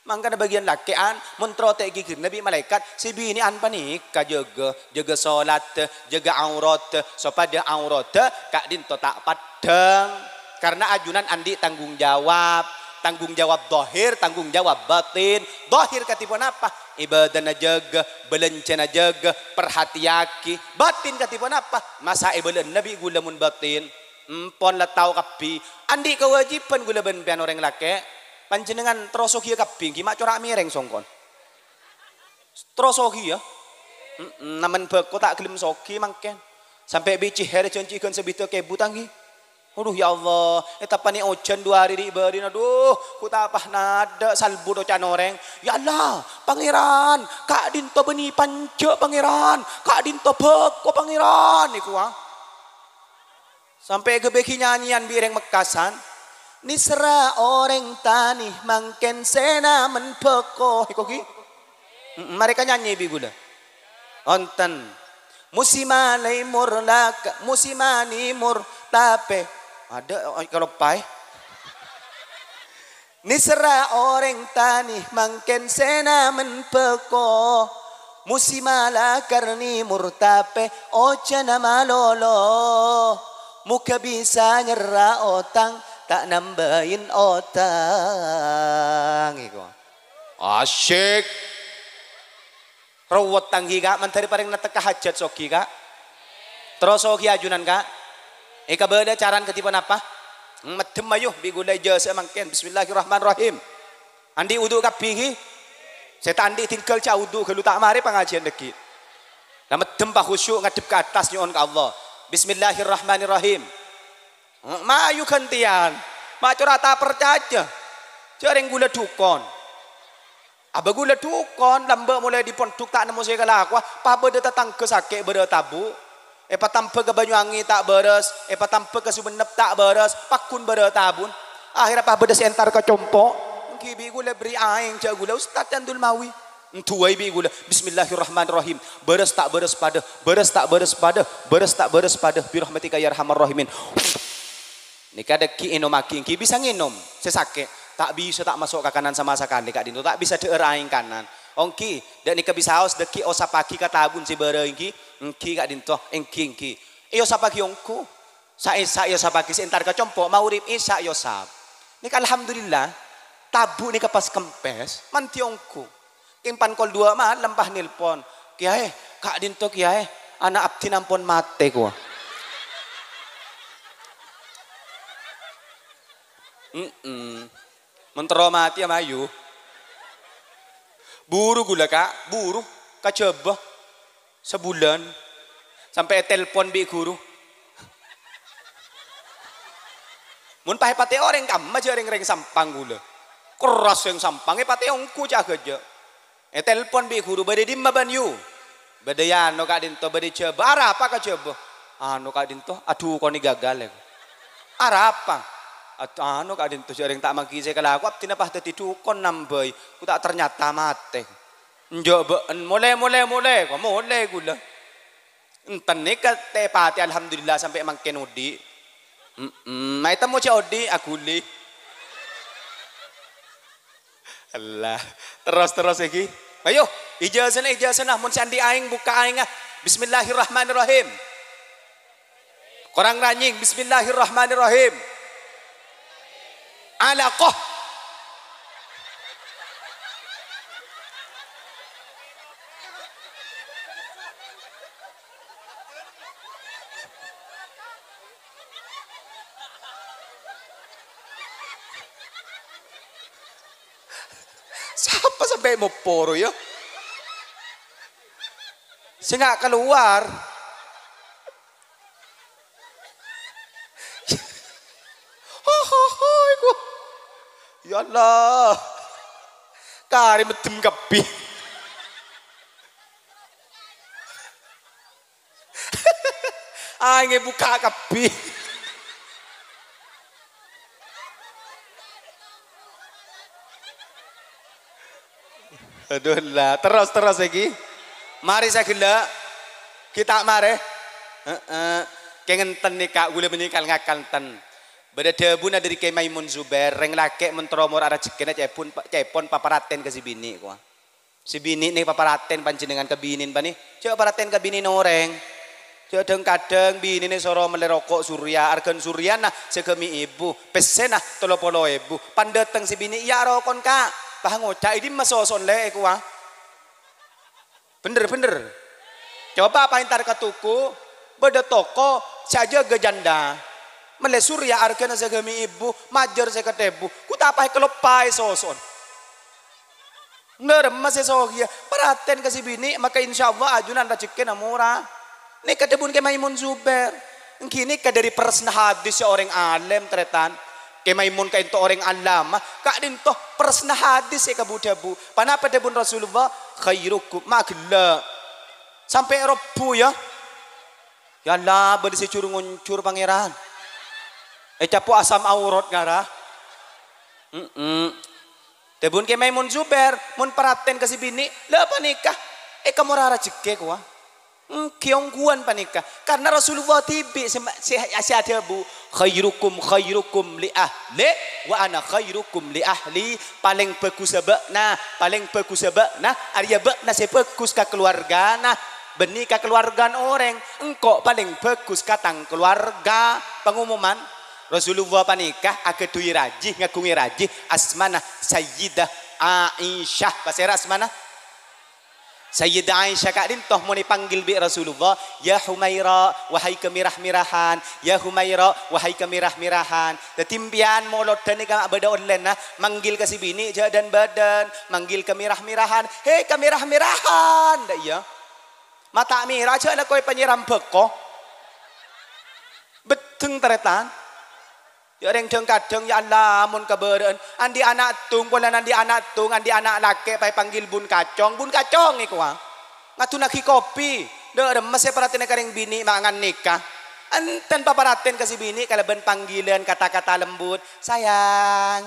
Mangkana bâgiyân lakè'an, mon terro ta' èghighirina bi' malaèkat, sè binè'an panèka jâgâ, jâgâ solat, jâgâ aurat, sopaja aurat ka'dinto ta' paddhâng. Karna ajunan andi' tanggung jawab, tanggung jawab dhahir, tanggung jawab batin. Dhahir kadhi ponapa? Ibadana jâgâ, bâlânjhâna jâgâ, parhatèyaghi. Batin kadhi ponapa? Masa èbâlâna bi' ghulâ mon batin? Empon la tao kabbhi. Andi' kawâjibhân ghulâ bân empèyan orèng lakè'. Panjhennengngan terro soghiyâ kabbhi, ghi ma' cora' mèrèng songkon. Terro soghiyâ. Mm-mm, namen bhâko ta' ghellem soghi mangkèn. Sampè' bi' cèhèrra jhânjhi ghân sabidhâk èbu tang ghi. Adhu, ya Allah, ètappanè ojhân dhu arè ri'-bâri'na. Adhu, ghu ta' pas nadâ' salbu dhocana orèng. Ya Allah, Pangèran, ka'dinto bânnè panjhâ', Pangèran. Ka'dinto bhâko, Pangèran. Èkowa. Sampè' ghâbây ghi nyanyian bi' rèng Mekkasan. Nèserra orèng tanè mangkèn sè namen bhâko. Èkowa ghi? Mm-mm, marè ka nyanyi bi' ghulâ. Wonten. Musimma lèmor laka-, musimma nèmor tapè. Adâ', oh, kaloppaè. Nèserra orèng tanè mangkèn sè namen bhâko. Musimma lakar nèmor tapè ojhânna malolo. Moghâ bisa nyerra otang, ta' nambâi otang. Èkowa. Asyik. Rowet tang ghi, Ka', mandhâr parèng nèka hajhât soghi, Ka'. Terro soghi ajunan, Ka'. Èkabâlâ carana kadhi ponapa? Meddhem, ayo, bi' ghulâ ijazah mangkèn. Bismillahirrahmanirrahim. Andi' wudu kabbhi ghi? Sè ta' andi' tinggal jhâ' wudu ghâllu, ta' marè pangajiân dhâggi'. La meddhem, pakhusyu' ngadhep ka attas nyo'on ka Allah. Bismillahirrahmanirrahim. Mayu ghântèyan. Ma' cora' ta' parcajâ. Jhâ' rèng ghulâ dhukon. Abâ ghulâ dhukon, lambâ' molaè dhi pondhuk ta' nemmo sè èkalakowa, pabâdâ tatangghâ sakè' bârâ' tabu', èpatamba ka Banyuwangi ta' bârâs, èpatamba ka Sumenep ta' bârâs, pagghun bârâ' tabu'. Akhèrra pabâdâ sè entar ka compo', ènggi bi' ghulâ bherri' aèng, jhâ' ghulâ, "Ustad Candul Mawi." Ènduwâi bi' ghulâ, "Bismillahirrahmanirrahim. Bârâs ta' bârâs padâ, bârâs ta' bârâs padâ, bârâs ta' bârâs padâ, birahmatika ya arhamar rahimin." Nèka dhâggi' ènomaghi èngghi bisa ngènom, sè sakè'. Ta' bisa ta' maso' ka kanan sama sakalè ka'dinto, ta' bisa dhâ'âr aèng kanan. Ongghi, dâ' nèka bisaos dhâggi' osapaghi ka tabun sè bârâ' èngghi, èngghi ka'dinto, èngghi, èngghi. Èosapaghi ongghu. Sa-, èsa èosapaghi sè entar ka compo', maghrib, isya èosap. Nèka alhamdulillah, tabu' nèka pas kempès, mandhi ongghu. Kèng pan kol duwâ' malem pas nelpon, "Kèyaè, ka'dinto kèyaè, ana' abdhina ampon matè," kowa. Mm-mm. Mon terro matè, ya mayu. Buru ghulâ, Ka', buru. Kajhâbhâ. Sabulân. Sampè' ètelpon bi' ghuru. Mon pas èpatè orèng, kamma jhâ' rèng-rèng Sampang ghulâ. Kerras rèng Sampang, èpatè ongghu ca' ghâjâ. Ètelpon bi' ghuru, "Bâdâ è dimma bân, Yu?" "Bâdâ è ano ka'dinto, bâdâ è Jhâbâ." "Arapa ka Jhâbâ?" "Anu ka'dinto, adhu, konè gagal, ya." "Arapa?" "Ad-, anu ka'dinto, jhâ' rèng ta' mangghi sè kalako, abdhina pas dhâddhi dhukon nambâi, ku ta' ternyata matè." "Enjâ' bâ'en, molè, molè, molè." Ko molè ghulâ. Enten nèka tè-patè, alhamdulillah, sampè' mangkèn odi'. Mm-mm, ma' ètemmo jhâ' odi', aghuli. Allah. Terros, terros èngghi. Ayo, ijazana, ijazana. Mon sè andi' aèng, bukka' aèngnga. Bismillahirrahmanirrahim. Korang ranyèng. Bismillahirrahmanirrahim. Alaqah. Sapa sampè' moppo ro, ya? Sè nga' kalowar. Ho, ho, ho, iku. Ya Allah. Karè meddhem kabbhi. Aèngè bukka' kabbhi. Adhu, la, terros, terros èngghi. Marè saghellâ'. Ghi' ta' marè. Heeh. Kèng enten nèka, ghulâ bânnè kal-ngakal enten. Bâdâ dhâbuna dâri Kè Maimun Zubair, rèng lakè' mon terro mora rajhekkèna ca'èpon, ca'èpon paparatèn ka sè binè', kowa. Sè binè' nè paparatèn panjhennengngan ka binèn panè. Jhâ' paratèn ka binèn orèng. Jhâ' dhâng-kadhâng binèn èsoro mellè roko' Surya, arghâna Suryana sagâmè' èbu, pèssèna tello polo èbu. Pan dâteng sè binè', "Iyâ, rokon, Ka'." Pas ngoca', "È dimma soso'na lè', kowa?" Bhender, bhender. Coba pas entar ka toko, bâdâ toko sè ajâgâ jhândhâ. Mellè Surya arghâna sagâmè' èbu, majâr sèket èbu. Ghu ta' pas èkaloppaè soso'na. Ngaremma sè sogiyâ, paratèn ka sè binè', maka insyaallah ajunan rajhekkèna mora. Nèka dhâbuna Kè Maimun Zubair. Èngghi nèka dâri peresna hadis sè orèng alèm, tarètan. Kè Maimun ka'dinto orèng allamah, ka'dinto peresna hadis sè kabu-dhâbu. Ponapa dhâbuna Rasulullah? "Khairukum," ma' ghellâ'. Sampè' robbhu, ya. Ya Allah, bâdâ sè jhur-ngonjhur, Pangèran. Ècapo' asam aurat ngara. Mm-mm. Dhâbuna Kè Maimun Zubair, mon paratèn ka sè binè', la panèka èkamora rajhekkè, kowa. Èngghi ongghuwân panèka. Karna Rasulullah dhibi' sè, sè, sè adhâbu, "Khairukum khairukum li ahli, wa ana khairukum li ahli." Palèng bhâghussa bâ'na, palèng bhâghussa bâ'na, arèya bâ'na sè bhâghus ka kaluwargana, bânnè ka kaluwargana orèng. Engko' palèng bhâghus ka tang kaluwarga. Pangomoman, Rasulullah panèka aghâdhuwi rajhi, ngaghungè rajhi, asmana Sayyidah Aisyah. Pasèra asmana? Sayyidah Aisyah ka'dinto mon èpanggil bi' Rasulullah, "Ya Humaira, wahai kamèrah-mèrahan, ya Humaira, wahai kamèrah-mèrahan." Dhâddhi empèyan molodhân nèka ma' bâdâ ollèna, manggil ka sè binè' jhâ' dân-bâdân, manggil kamèrah-mèrahan, "He, kamèrah-mèrahan!" Dâ' iyâ. Ma' ta' mèra jhâ' la koè panyèram bhâko. Beddheng, tarètan. Ya, rèng dhâng-kadhâng, ya Allah, mon kabârâ'ân, andi' ana' tong, polana andi' ana' tong, andi' ana' lakè', pas èpanggil bun kacong, bun kacong èkowa. Ngadhunnaghi kopi, dâ' remma sè paratèna ka rèng binè' ma' ngannèka. Enten paparatèn ka sè binè' kalabân panggilan kata-kata lembut, "Sayang,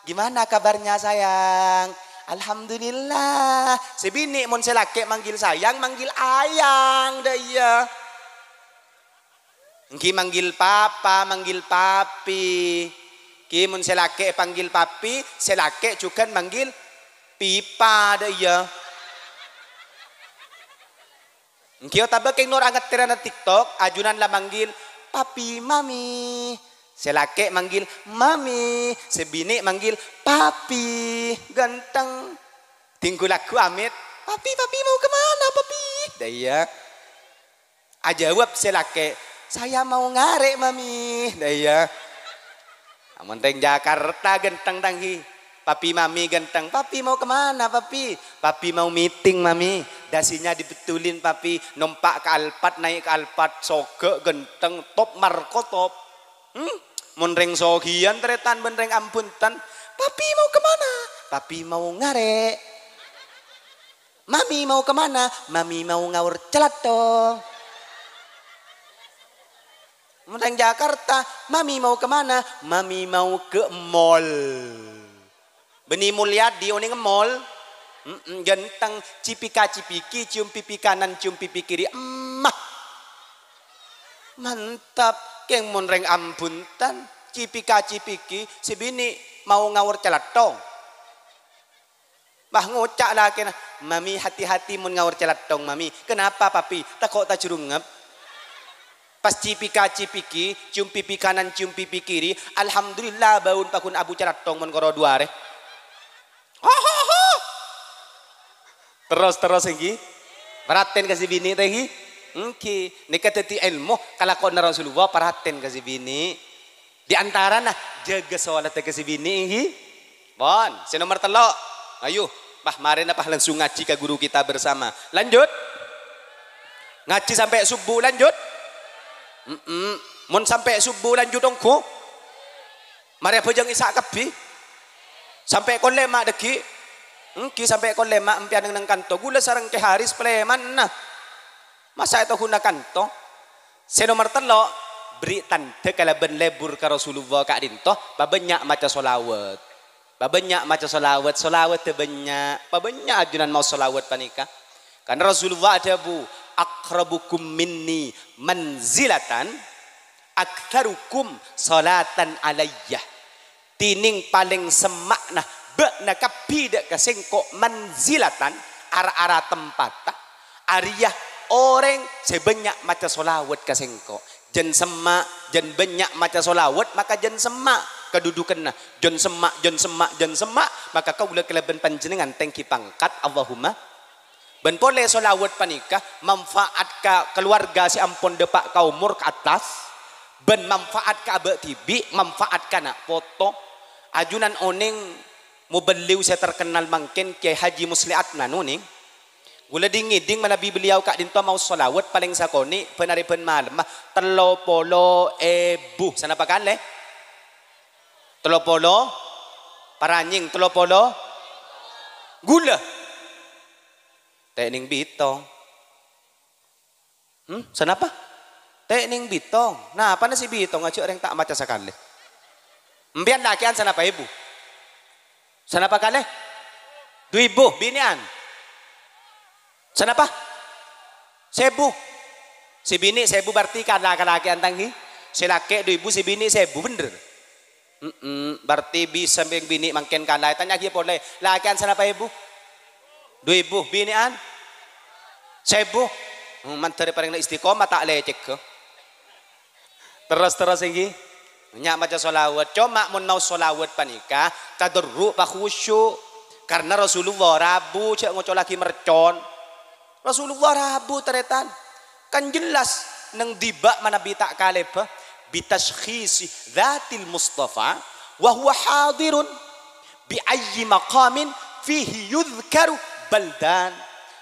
gimana kabarnya, sayang?" "Alhamdulillah." Sè binè' mon sè lakè' manggil sayang, manggil ayang, dâ' iyâ. Ènggi manggil papa, manggil papi. Ènggi mon sè lakè' èpanggil papi, sè lakè' jhughân manggil pipa, dâ' iyâ. Ènggi otabâ kèng noro' angatèrana TikTok, ajunan la manggil papi, mami. Sè lakè' manggil mami, sè binè' manggil papi. Ganteng. Dhingghu lagu amèt, "Papi, papi mau kemana, papi?" Dâ' iyâ. Ajâwâb sè lakè', "Saya mau ngarè', Mami." Dâ' iyâ. Amon rèng Jakarta ganteng, tanggi. Papi mami ganteng. "Papi mau kemana, Papi?" "Papi mau meeting, Mami. Dasinya dibetulin, Papi. Nompa' ka Alphard, naè' ka Alphard. Soghâ, ganteng, top, marko top." Hmm? Mon rèng soghiyân tarètan bân rèng ambhunten. "Papi mau kemana?" "Papi mau ngarè'." "Mami mau kemana?" "Mami mau ngaor calathong." Mon rèng Jakarta, "Mami mau kemana?" "Mami mau ke mall." Bânnè Mulyadi onèng mall. Mm-mm, ganteng, cipika-cipiki, cium pipi kanan, cium pipi kiri. Emmah. Mantap, kèng mon rèng ambhunten, cipika-cipiki, sè binè' mau ngaor calathong. Bah, ngoca' lakèna, "Mami, hati-hati mon ngaor calathong, Mami." "Kenapa, Papi?" "Tako' tajrungep." Pas cipika-cipiki, cium pipi kanan, cium pipi kiri, alhamdulillah, bâun paghun abu calathong mon koro duwarè. Ho, ho, ho. Terros, terros, ènggi. Paratèn ka sè binè', ta' ènggi? Ènggi. Nèka dhâddhi èlmo kalakowanna Rasulullah, paratèn ka sè binè'. Di antarana, jâgâ solatta ka sè binè', ènggi? Pon, sè nomer tello'. Ayo, bah, marèna, bah, langsung ngajhi ka guru kita bersama. Lanjut. Ngajhi sampè' subuh, lanjut. Mm-mm. Mon sampè' subuh, lanjut ongghu. Marè abhâjâng Isya kabbhi. Sampè' kol lèma' dhâggi'. Ènggi sampè' kol lèma' empèyan neng kanto. Ghulâ sareng Kè Haris palèmana. Masa' ètoghuna kanto? Sè nomer tello', bherri' tandhâ kalabân lebur ka Rasulullah ka'dinto, pabânnya' maca sholawat. Pabânnya' maca sholawat, sholawatta bânnya', pabânnya' ajunan maos sholawat panèka. Karna Rasulullah adhâbu, "Aqrabukum minni manzilatan, aktsarukum sholatan alayya." Dhinèng palèng semma'na bâ'na kabbhi dâ' ka sèngko' manzilatan, ra-ara tempatta, arèya orèng sè bânnya' maca sholawat ka sèngko'. Jân semma', jân bânnya' maca sholawat, maka jân semma' kadudukanna. Jân semma', jân semma', jân semma', maka kaulâ kalabân panjhennengngan tèngghi pangkat. Allahumma. Bân polè sholawat panèka manfaat ka kaluwarga sè ampon dâpa' ka omor ka attas, bân manfaat ka abâ' dhibi', manfaat ka na' poto. Ajunan onèng mubelliu sè terkenal mangkèn Kyai Haji Musleh Adnan onèng. Ghulâ dhing-ngèdhing manabi beliau ka'dinto maos sholawat palèng sakonè' bân arè bân malemma tello polo èbu. Sanapa kalè? Tello polo? Paranyèng tello polo? Ghulâ. Tènèng bitong. Hmm, sanapa? Tènèng bitong. Napana sè bitong, ajâ' orèng ta' maca sakalè. Empèyan lakè'an sanapa èbu? Sanapa kalè? Du èbu, binè'an? Sanapa? Sèbu. Sè binè' sèbu berarti kala ka lakè'an tanggi. Sè lakè' du èbu, sè binè' sèbu, bhender. Mm-mm, berarti bisa beng binè' mangkèn kala. Tanya'aghi polè, lakè'an sanapa èbu? Du èbu, binè'an? Sèbu. Hmm, mandhâr parèng la istiqomah ta' lècègghâ. Terros-terros ènggi. Nya' maca sholawat. Coma mon maos sholawat panèka, tadarru' pa khusyu'. Karna Rasulullah rabu jâ' ngocolaghi mercon. Rasulullah rabu, tarètan. Kan jelas neng dhiba' manabi ta' kalèbâ. "Bitashkhisi dzatil Mustafa wa huwa hadirun bi ayyi maqamin fihi yudhkaru baldan."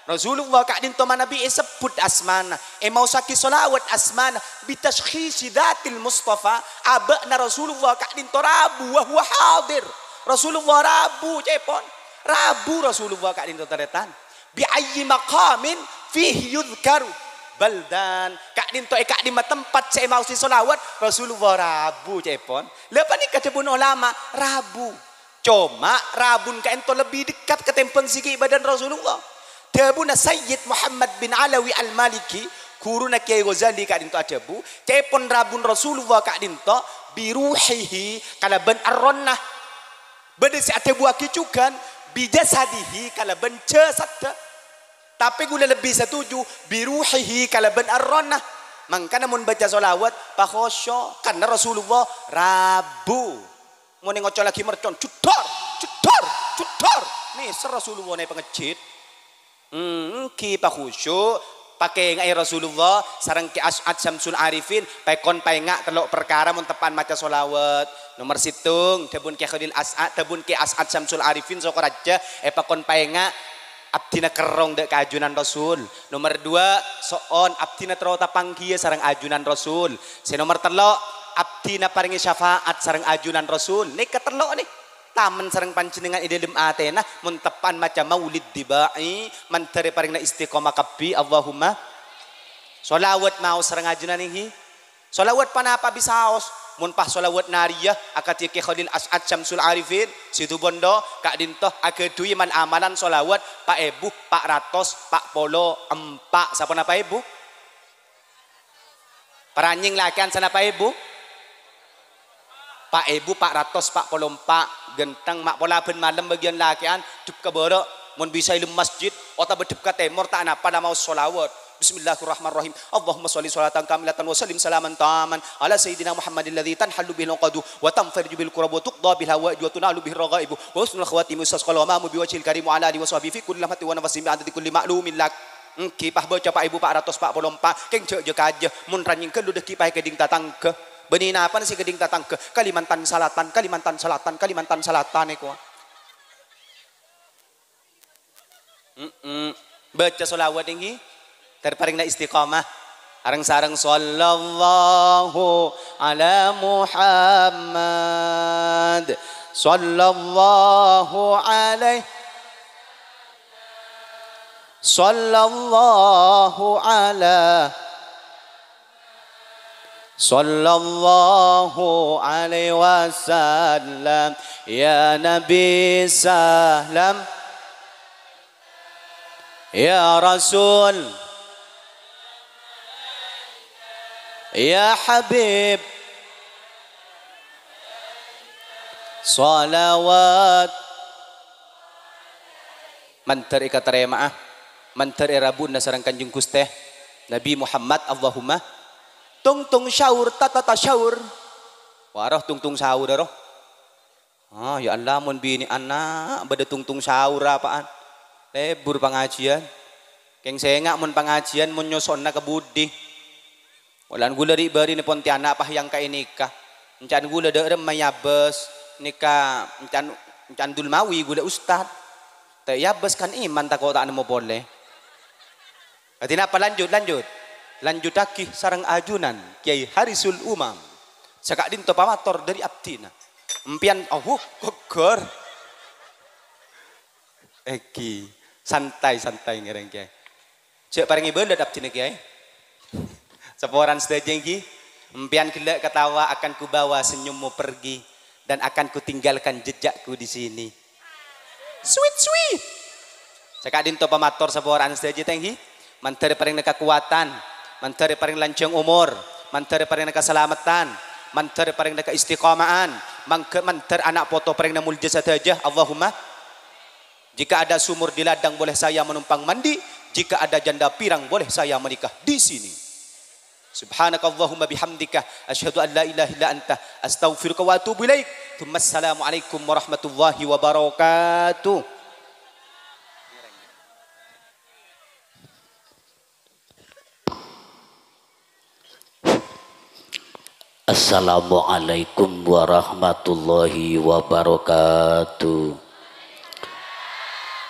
Rasulullah ka'dinto manabi èsebbhut asmana, èmaossaghi sholawat asmana, "Bitashkhisi dzatil Mustafa." Abâ'na Rasulullah ka'dinto rabu, wa huwa hadir. Rasulullah rabu, cèpon. Rabu Rasulullah ka'dinto, tarètan. "Bi ayyi maqamin fihi yudhkaru baldan." Ka'dinto è ka'dimma tempat sè èmaossè sholawat, Rasulullah rabu, cèpon. La panèka dhâbuna ulama, rabu. Coma, rabun ka'dinto lebbi dekat katèmbhâng sè ghi' bâdân Rasulullah. Dhâbuna Sayyid Muhammad bin Alawi Al-Maliki, Ghuruna Kèyaè Ghazali ka'dinto adhâbu, ca'èpon rabuna Rasulullah ka'dinto, "Bi ruhihi," kalabân errohna. Bâdâ sè adhâbuwâghi jhughân, "Bi jasadihi," kalabân jasadda. Tapè ghulâ lebbi satuju, "Bi ruhihi," kalabân errohna. Mangkana mon baca shalawat, pakhusyu', karna Rasulullah rabu. Mon ngoca' lagi mercon, "Jedor, jedor, jedor." Mèsèr Rasulullah neng pangejjhit. Hmm, èngghi pakhusyu', pakènga'è Rasulullah sareng Kè As'ad Syamsul Arifin, pèkon paènga' tello' parkara mon teppa'an maca shalawat. Nomer sèttong, dhâbuna Kè Khalil As'ad, dhâbuna Kè As'ad Syamsul Arifin Sokoraja, èpèkon paènga' abdhina kerrong dâ' ka ajunan Rasul. Nomer duwâ', so'on abdhina terro tapangghiyâ sareng ajunan Rasul. Sè nomer tello', abdhina parèngè syafaat sareng ajunan Rasul. Nèka tello' nè. Tamen sareng panjhennengngan è dhâlem atèna, mon teppa'an maca Maulid Dibai, mandhâr èparèngana istiqomah kabbhi, Allahumma. Shalawat maos sareng ajunan èngghi. Shalawat ponapa bisaos? Mon pas shalawat nariyah, akadhi Kè Khalil As'ad Syamsul Arifin, Situbondo, ka'dinto aghâdhuwi mal-amalan shalawat pa' èbu pa' ratos pa' polo empa'. Saponapa èbu? Paranyèng lakè'an sanapa èbu? Pa' èbu pa' ratos pa' polo empa'. Ghântheng ma' pola bân malem bâgiyân lakè'an, dhep ka bârâ', mon bisa è dhâlem masjid, otabâ dhep ka tèmor, ta' napa la maos shalawat. Bismillahirrahmanirrahim. Allahumma shalli shalatan kamilatan wa sallim salaman tamman ala sayyidina Muhammadin alladzi tanhallu bihil 'uqadu wa tanfariju bihil kurabu wa tuqda bihil hawaiju wa tunalu bihir raghaibu wa husnul khawatimi wa yustasqal ghamamu biwajhihil karim wa ala alihi wa sahbihi fi kulli lamhatin wa nafasin bi'adadi kulli ma'lumin lak. Èngghi, pas bâca pa' èbu pa' ratos pa' polo empa', kèng jhâ' jhâ-kajhâ. Mon ranyèng ghâllu dhâggi' paèkèdhing tatangghâ. Bânnè napana sè kèdhing tatangghâ? Kalimantan Selatan, Kalimantan Selatan, Kalimantan Selatan èkowa. Mm-mm. Bâca shalawat èngghi. Ter parèngana istiqomah. Areng-sareng, "Shallallahu ala Muhammad. Shallallahu alaihi, shallallahu ala, shallallahu alaihi wasallam. Ya Nabi salam. Ya Rasul. Ya Habib. Shalawat." Mandhâr èkatarèma'a, mandhâr èrabuna sareng Kanjeng Ghustè Nabi Muhammad, Allahumma. Tungtung syaur, ta-ta-ta syaur. Wa roh tungtung syaur, roh. Ah, ya Allah, mon binè' ana' bâdâ tungtung syaur apa'an? Lebur pangajiân. Kèng sènga' mon pangajiân, mon nyosona ka budi. Polana ghulâ ri'-bâri'na Pontianak pas yang ka'ènèka. Ènca'na ghulâ dâ' remma èabâs, nèka ènca'na, ènca'na Dulmawi ghulâ ustad. Ta' èabâs kan iman tako' ta' nemmo polè. Kadhi napa, lanjut, lanjut. Lanjutaghi sareng ajunan Kiai Harisul Umam. Saka'dinto pamator dâri abdhina. Empèyan, awuh, gogor. Èngghi, santai, santai ngèrèng, Kiai. Jhâ' parèngè bâlât abdhina, Kiai. Saporana sadhâjâ, èngghi. Empèyan ghellâ' ketawa akan kubawa senyummu pergi, dan akan kutinggalkan jejakku di sini. Sweet, sweet. Saka'dinto pamator saporana sadhâjâ, ta' èngghi. Mandhâr parèngana kakowadhân, mandhâr parèngana lanjhâng omor, mandhâr parèngana kasalameddhân, mandhâr parèngana kaistiqoma'an, mangghâ-, mandhâr ana' poto parèngana molja sadhâjâ. Allahumma. Jika ada sumur di ladang, boleh saya menumpang mandi. Jika ada janda pirang, boleh saya menikah di sini. Subhanakallahumma bihamdika, asyhadu an la ilaha illa anta, astaghfiruka wa atubu ilaik. Tsumma assalamualaikum warahmatullahi wabarakatuh. Assalamualaikum warahmatullahi wabarakatuh.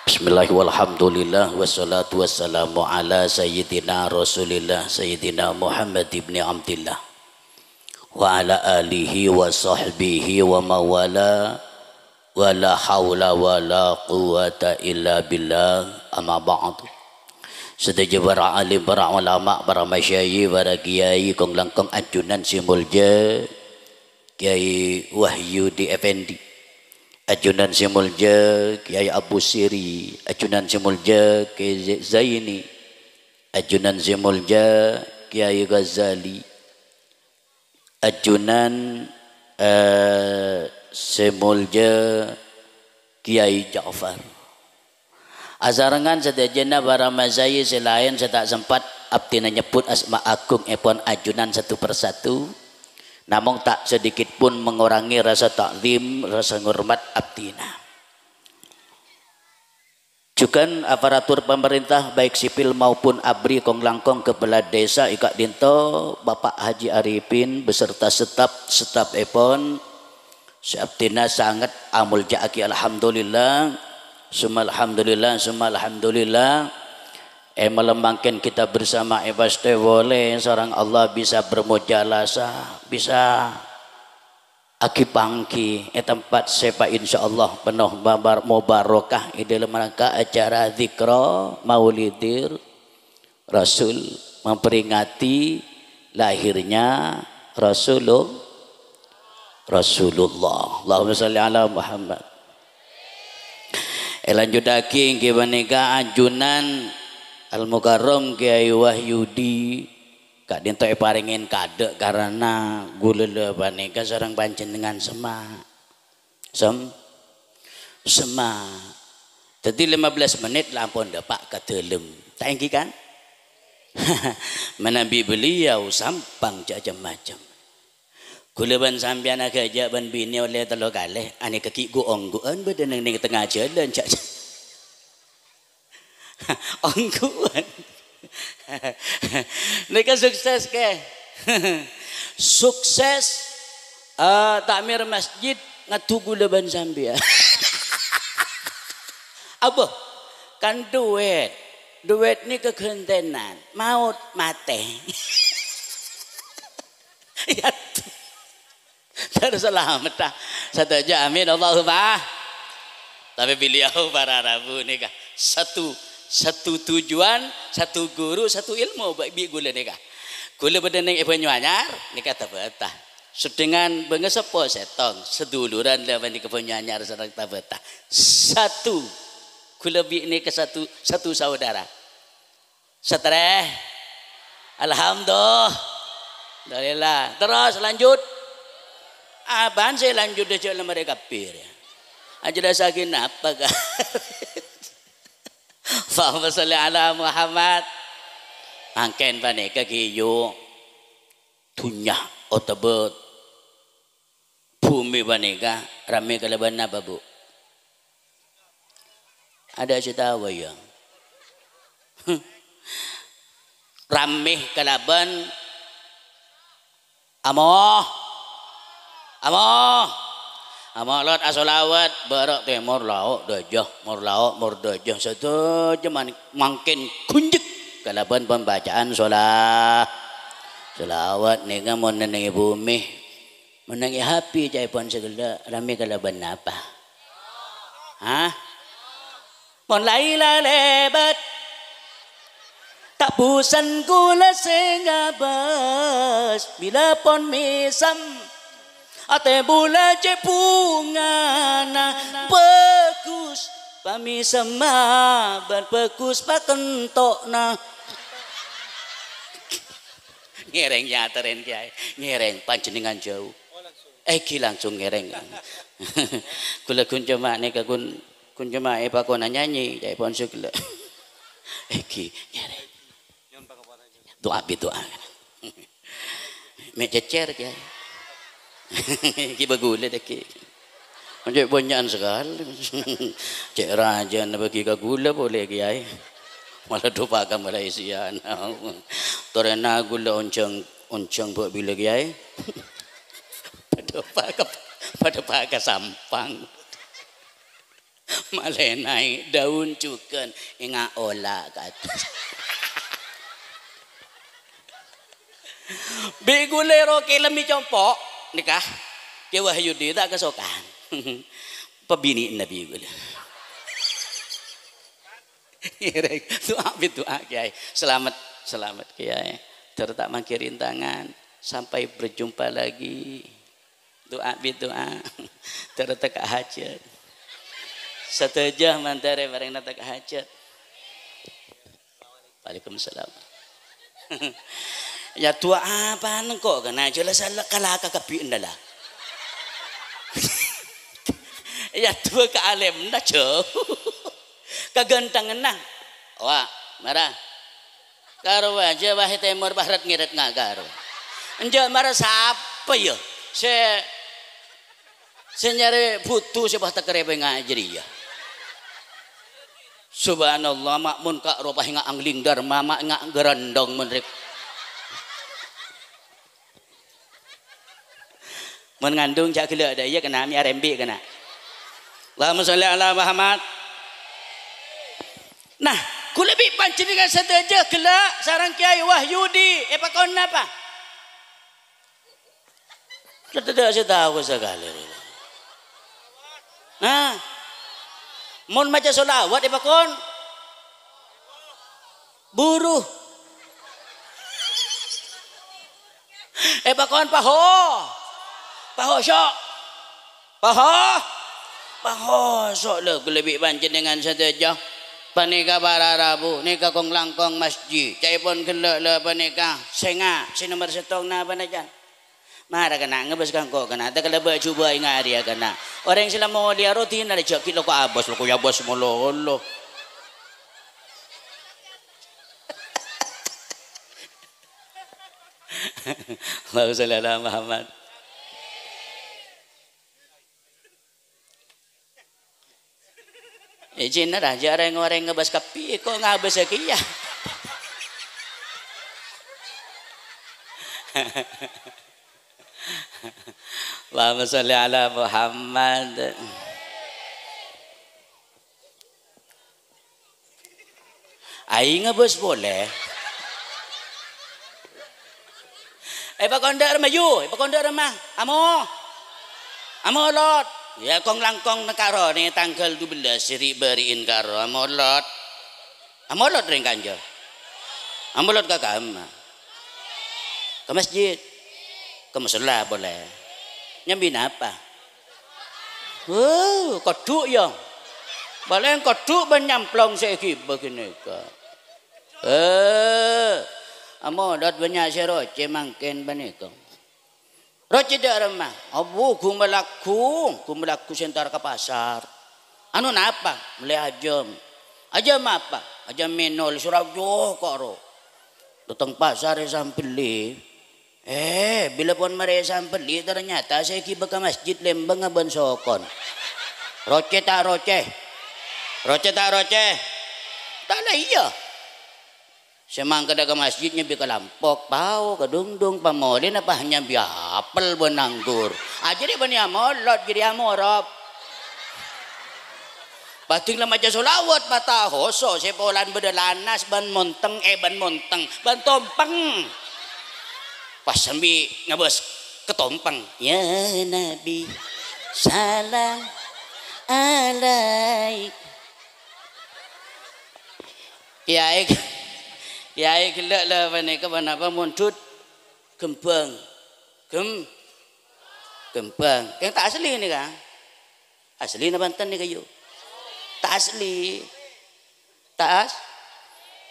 Bismillah, walhamdulillah, wassalatu wassalamu ala sayyidina Rasulillah, Sayyidina Muhammad ibni Abdillah, wa ala alihi wa sahbihi wa mawala. Wa la haula wa la quwwata illa billah, amma ba'du. Sadhâjâ para alim, para ulama, para masyayikh, para kiai, kong-langkong ajunan sè molja Kiai Wahyudi Effendi, ajunan sè molja Kiai Abu Siri, ajunan sè molja Kiai Zaini, Ajunan sè molja Kyai Ghazali, ajunan, eh, sè molja Kyai Ja'far. Asarengngan sadhâjâna para masyayikh sè laèn sè ta' sempat abdhina nyebbhut asma agungèpon ajunan satu persatu. Namong ta' sedikit pun mengurangi rasa ta'zim, rasa ngormat abdhina. Jhughân aparatur pamarènta, baik sipil maupun abri, kong-langkong kepala desa è ka'dinto, Bapak Haji Arifin beserta staf-stafèpon, sè abdhina sanget amolja'aghi, alhamdulillah, summa alhamdulillah, summa alhamdulillah. È malem mangkèn kita bersama èpastè polè sareng Allah bisa bermujalasah, bisa aghi-pangghi è tempat sè pa-, insyaallah penuh babar-, mubarokah è dalam rangka acara Dzikra Maulidir Rasul, memperingati lahirnya Rasulul-, Rasulullah. Allahumma shalli ala Muhammad. Èlanjhuttaghi èngghi panèka ajunan Al-Mukarram Kyai Wahyudi. Ka'dinto èparèngè kadâ' karana ghulâ la panèka sareng panjhennengngan semma'. Sem-, semma'. Dhâddhi lima belas menit la ampon dâpa' ka dâlem. Ta' èngghi, kan? Manabi beliau sampang jhâ' cem-macem. Ghulâ bân sampèyan aghâjâ' bân binè ollè tello kalè, anèka ghi' ghu-ongghuwân bâdâ neng, neng tengnga jhâlân, jhâ', jhâ'. Ongghuwân. Nèka sukses, Kè. Sukses, eh, ta'mir masjid ngadhu ghulâ bân sampèyan. Abâ, kan duwèt. Duwèt nèka ghântènan. Maot, matè. Ya. Terus salamet, ah. Sadhâjâ, amin. Allahumma. Tapè beliau para rabu nèka satu, satu tujuan, satu guru, satu ilmu bi', bi' ghulâ nèka. Ghulâ bâdâ neng è Banyuanyar, nèka Tabata. Sedhengan bângaseppo sèttong, sadulurân la panèka Banyuanyar sareng Tabata. Satu. Ghulâ bi' nèka satu, satu saudara. Saterrè. Alhamdulillah. Terros lanjut. Apaan sè lanjut jhâ' la marè kabbhi, ya? Ajelassaghi napa, Kak? Allahumma sholli ala Muhammad. Mangkèn panèka ghi' yu. Dhunnya otabâ bhumè panèka rammè kalabân napa, Bu? Ada sè tao, ya? Rammè kalabân amo-, amo-, amolot asolawat, bârâ' tèmor, lao', dâjâ, mor lao', mor dâjâ, sadhâjâ man-, mangkèn ghunjek kalabân pembacaan sola-, solawat nèka mon neng è bhumè. Mon neng è hapè ca'èpon sè ghellâ', rammè kalabân napa? Hah? Mon la ilaha lèbât, ta' bhusen ghulâ sè ngabâs. Bilâ pon mèsem, atè bulâ cè' bhungana. Bhâghus pamèsemma bân bhâghus pakento'na. Ngèrèng nyaterrèn, Kèyaè. Ngèrèng, panjhennengngan jhâu. Èngghi langsung ngèrèng. Ghulâ ghun coma nèka ghun, ghun coma èpakona nyanyi, ca'èpon sè ghellâ'. Èngghi, ngèrèng. Du'a bi du'a. Mè' cècèr, Kèyaè. Èngghi bâghulâ dâgghi'. Cè' bânnya'an sakalè. Cè' rajâna bâgi ka ghulâ polè, Kèyaè. Mala dâpa' ka Malaysia. Torèna ghulâ onjhâng, onjhâng bâ' bilâ, Kèyaè. Padâpa' ka, padâpa' ka Sampang. Malènaè daun jhughân, enga' ola' ka attas. Bi' ghulâ rokelem è compo' nèka, Kè Wahyudi ta' kasokan. Pabinè'na bi' ghulâ. Ngèrèng. Du'a bi du'a, Kèyaè. Selamat, selamat, Kèyaè. Dâr ta' mangghi rintangan. Sampai berjumpa lagi. Du'a bi du'a. Dâr teka' hajât. Sadhâjâ mandhâr è bâreng teka' hajât. Waalaikumsalam. Ya, du'a apana engko' kana', jhâ' la sala kalaka kabbhi endâ la. Ya, du'a ka alimna jhâu. Kagantengnganna. Wa, mara. Karo wa, jhâ' wa è tèmor, bârât, ngèrèt nga' karo. Enjâ' mara sapa ya? Sè, sè nyarè bhuto sè pas takerrèbângnga jârèya. Subhanallah, ma' mon ka' ropa enga' angling dharma, ma' enga' garandong mon rèk. Mon ngandung jhâ' ghellâ' dâ' iyâ kèna, mè' arembi' kèna. Allahumma sholli ala Muhammad. Nah, kaulâ bi' panjhennengngan sadhâjâ ghellâ' sareng Kyai Wahyudi èpakon napa? Tadâ' sè tao sakalè. Nah, mon maca sholawat èpakon buru. Èpakon paho. Paho, so'. Paho. Paho, so', lho, ghellâ' bi' panjhennengngan sadhâjâ. Panèka para rabu, nèka kong-langkong masjid. Ca'èpon ghellâ' la panèka. Sènga', sè nomer sèttong napa, Najan? Mara kèna ngabâs ka engko' kèna, ta' kala bâ' jhubâ' ènga' rèya kèna. Orèng sè la molèya rodina rè jhâ' ghi' loko abâs, loko abâs malolo. Allahumma sholli ala Muhammad. Ijin ra, jhâ' rèng-orèng ngabâs kabbhi, ko' ngabâs kèya. Allahumma sholli ala Muhammad. Ai ngabâs polè. Èpakon dâ' remma, yu, èpakon dâ' remma. Amo. Amolot. Ya, kong-langkong nèka ro nè tangghâl dubellâs, sè ri'-bâri'in karo. Amolot. Amolot rèng kanca. Amolot ka kamma. Ka masjid. Ka musholla polè. Nyambi napa? Wuh, kodhu' ya. Palèng kodhu' bân nyamplong sè èghibâ ghânèka. Eh, amolot bânnya' sè rocè mangkèn panèka. Rocè dâ' remma, abu, gu-malagu, gu-malagu sè entar ka pasar. Anu napa? Mellè ajâm. Ajâm apa? Ajâm mènol, sè rajo karo. Dâteng pasar èsambelli. Eh, bilâ pon marè èsambelli, ternyata sè èghibâ ka masjid lèmbângnga bân sokon. Rocè ta' rocè? Rocè ta' rocè? Ta' la iyâ. Sè mangkadhâ ka masjid nyambi kalampok, pao, kadhungdhung, pamolèna pas nyambi apel bân anggur. Ajâriyâ bânnè amolot, jâriyâ amorop. Pading la maca sholawat, patahoso, sè polana bâdâ lanas bân monteng, eh, bân monteng, bân tompeng. Pas sambi ngabâs ka tompeng. Ya Nabi, salam alaik. Kèyaè, kèyaè ghellâ' la panèka ponapa mondhut ghembhâng. Ghem-, ghembhâng. Kèng ta' asli nèka. Asli napa enten nèka, yu? Ta' asli. Ta' as-,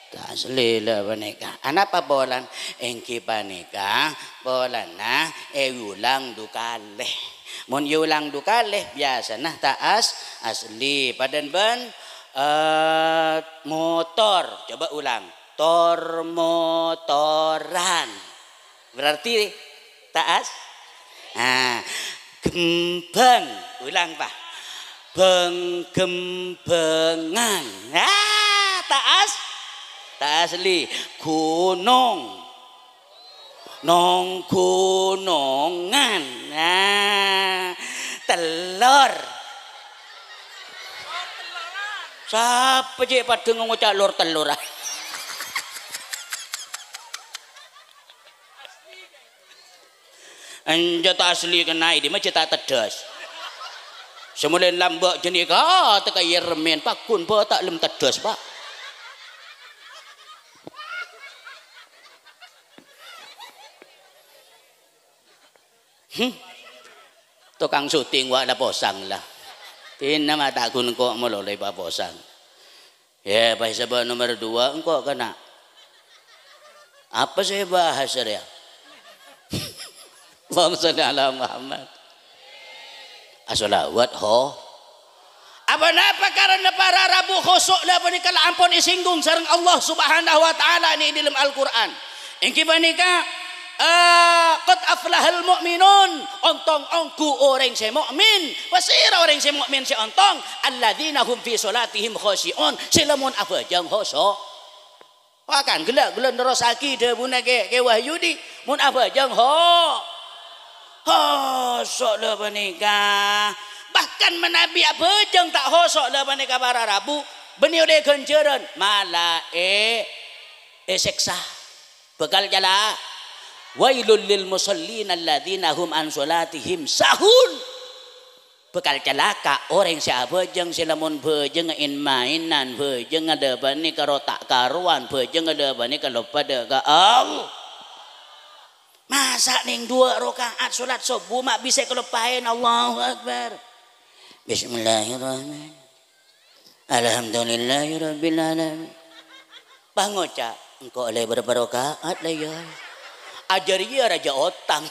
ta' asli la panèka. Anapa polana? Èngghi panèka polana èulang du kalè. Mon èulang du kalè, biyasana ta' as-, asli. Padâna bân, eh, motor. Coba ulang. Tor-motoran. Berarti ta' as-, nah, ghembhâng. Ulang, Pak. Bâng-ghembhângan. Ah, ta' as-, ta' asli. Ghunong. Nong-ghunongan. Nah, tellor. Sapa cè' padâ ngoca' lor-tellor? Enjâ' ta' asli kènè', è dimma cè' ta' teddhâs. Sè molè lambâ' jâ nèka teka iyâ remmen, paggun bâ' ta' lem teddhâs, Pak. Hmm. Tokang syuting wa' la posang la. Dinna ma' ta' ghun engko' malolo èpaposang. Yâ, pas sabâ' nomer dua engko' kèna. Apa sè èbahas rèya? Allahumma shalli ala Muhammad. Asholawat, ho. Apa napa karana para rabu khusyu' la panèka la ampon èsinggung sareng Allah Subhanahu wa Ta'ala nè è dâlem Al-Qur'an? Èngghi panèka, eh, "Qad aflahal mu'minun", ontong ongghu orèng sè mukmin. Pasèra orèng sè mukmin sè ontong? "Alladzina hum fi sholatihim khashi'un", sè lamon abhâjâng khusyu'. Wah, kan ghellâ', ghellâ' nerrossaghi dhâbuna Kè, Kè Wahyudi, mon abhâjâng ho-, khusyu' la panèka. Bahkan manabi abhâjâng ta' khusyu' la panèka para rabu, bânnè ollè ghânjhârân, malaè-, èsèksa. Bhâkal cala'. "Wailul lil musallin alladzina hum an sholatihim sahun." Bhâkal calaka' orèng sè abhâjâng, sè lamon bhâjângnga in-mainan, bhâjângnga la panèka ro-, ta' karowan, bhâjângnga la panèka loppa dâ' ka Allah. Masa' nèng duwâ' raka'at sholat sobbhu ma' bisa èkaloppaè? Allahu Akbar. Bismillahirrahmanirrahim. Alhamdulillahirabbil alamin. Pas ngoca', "Engko' ollè bârâmpa raka'at la iyâ?" Ajâriyâ rajâ otang.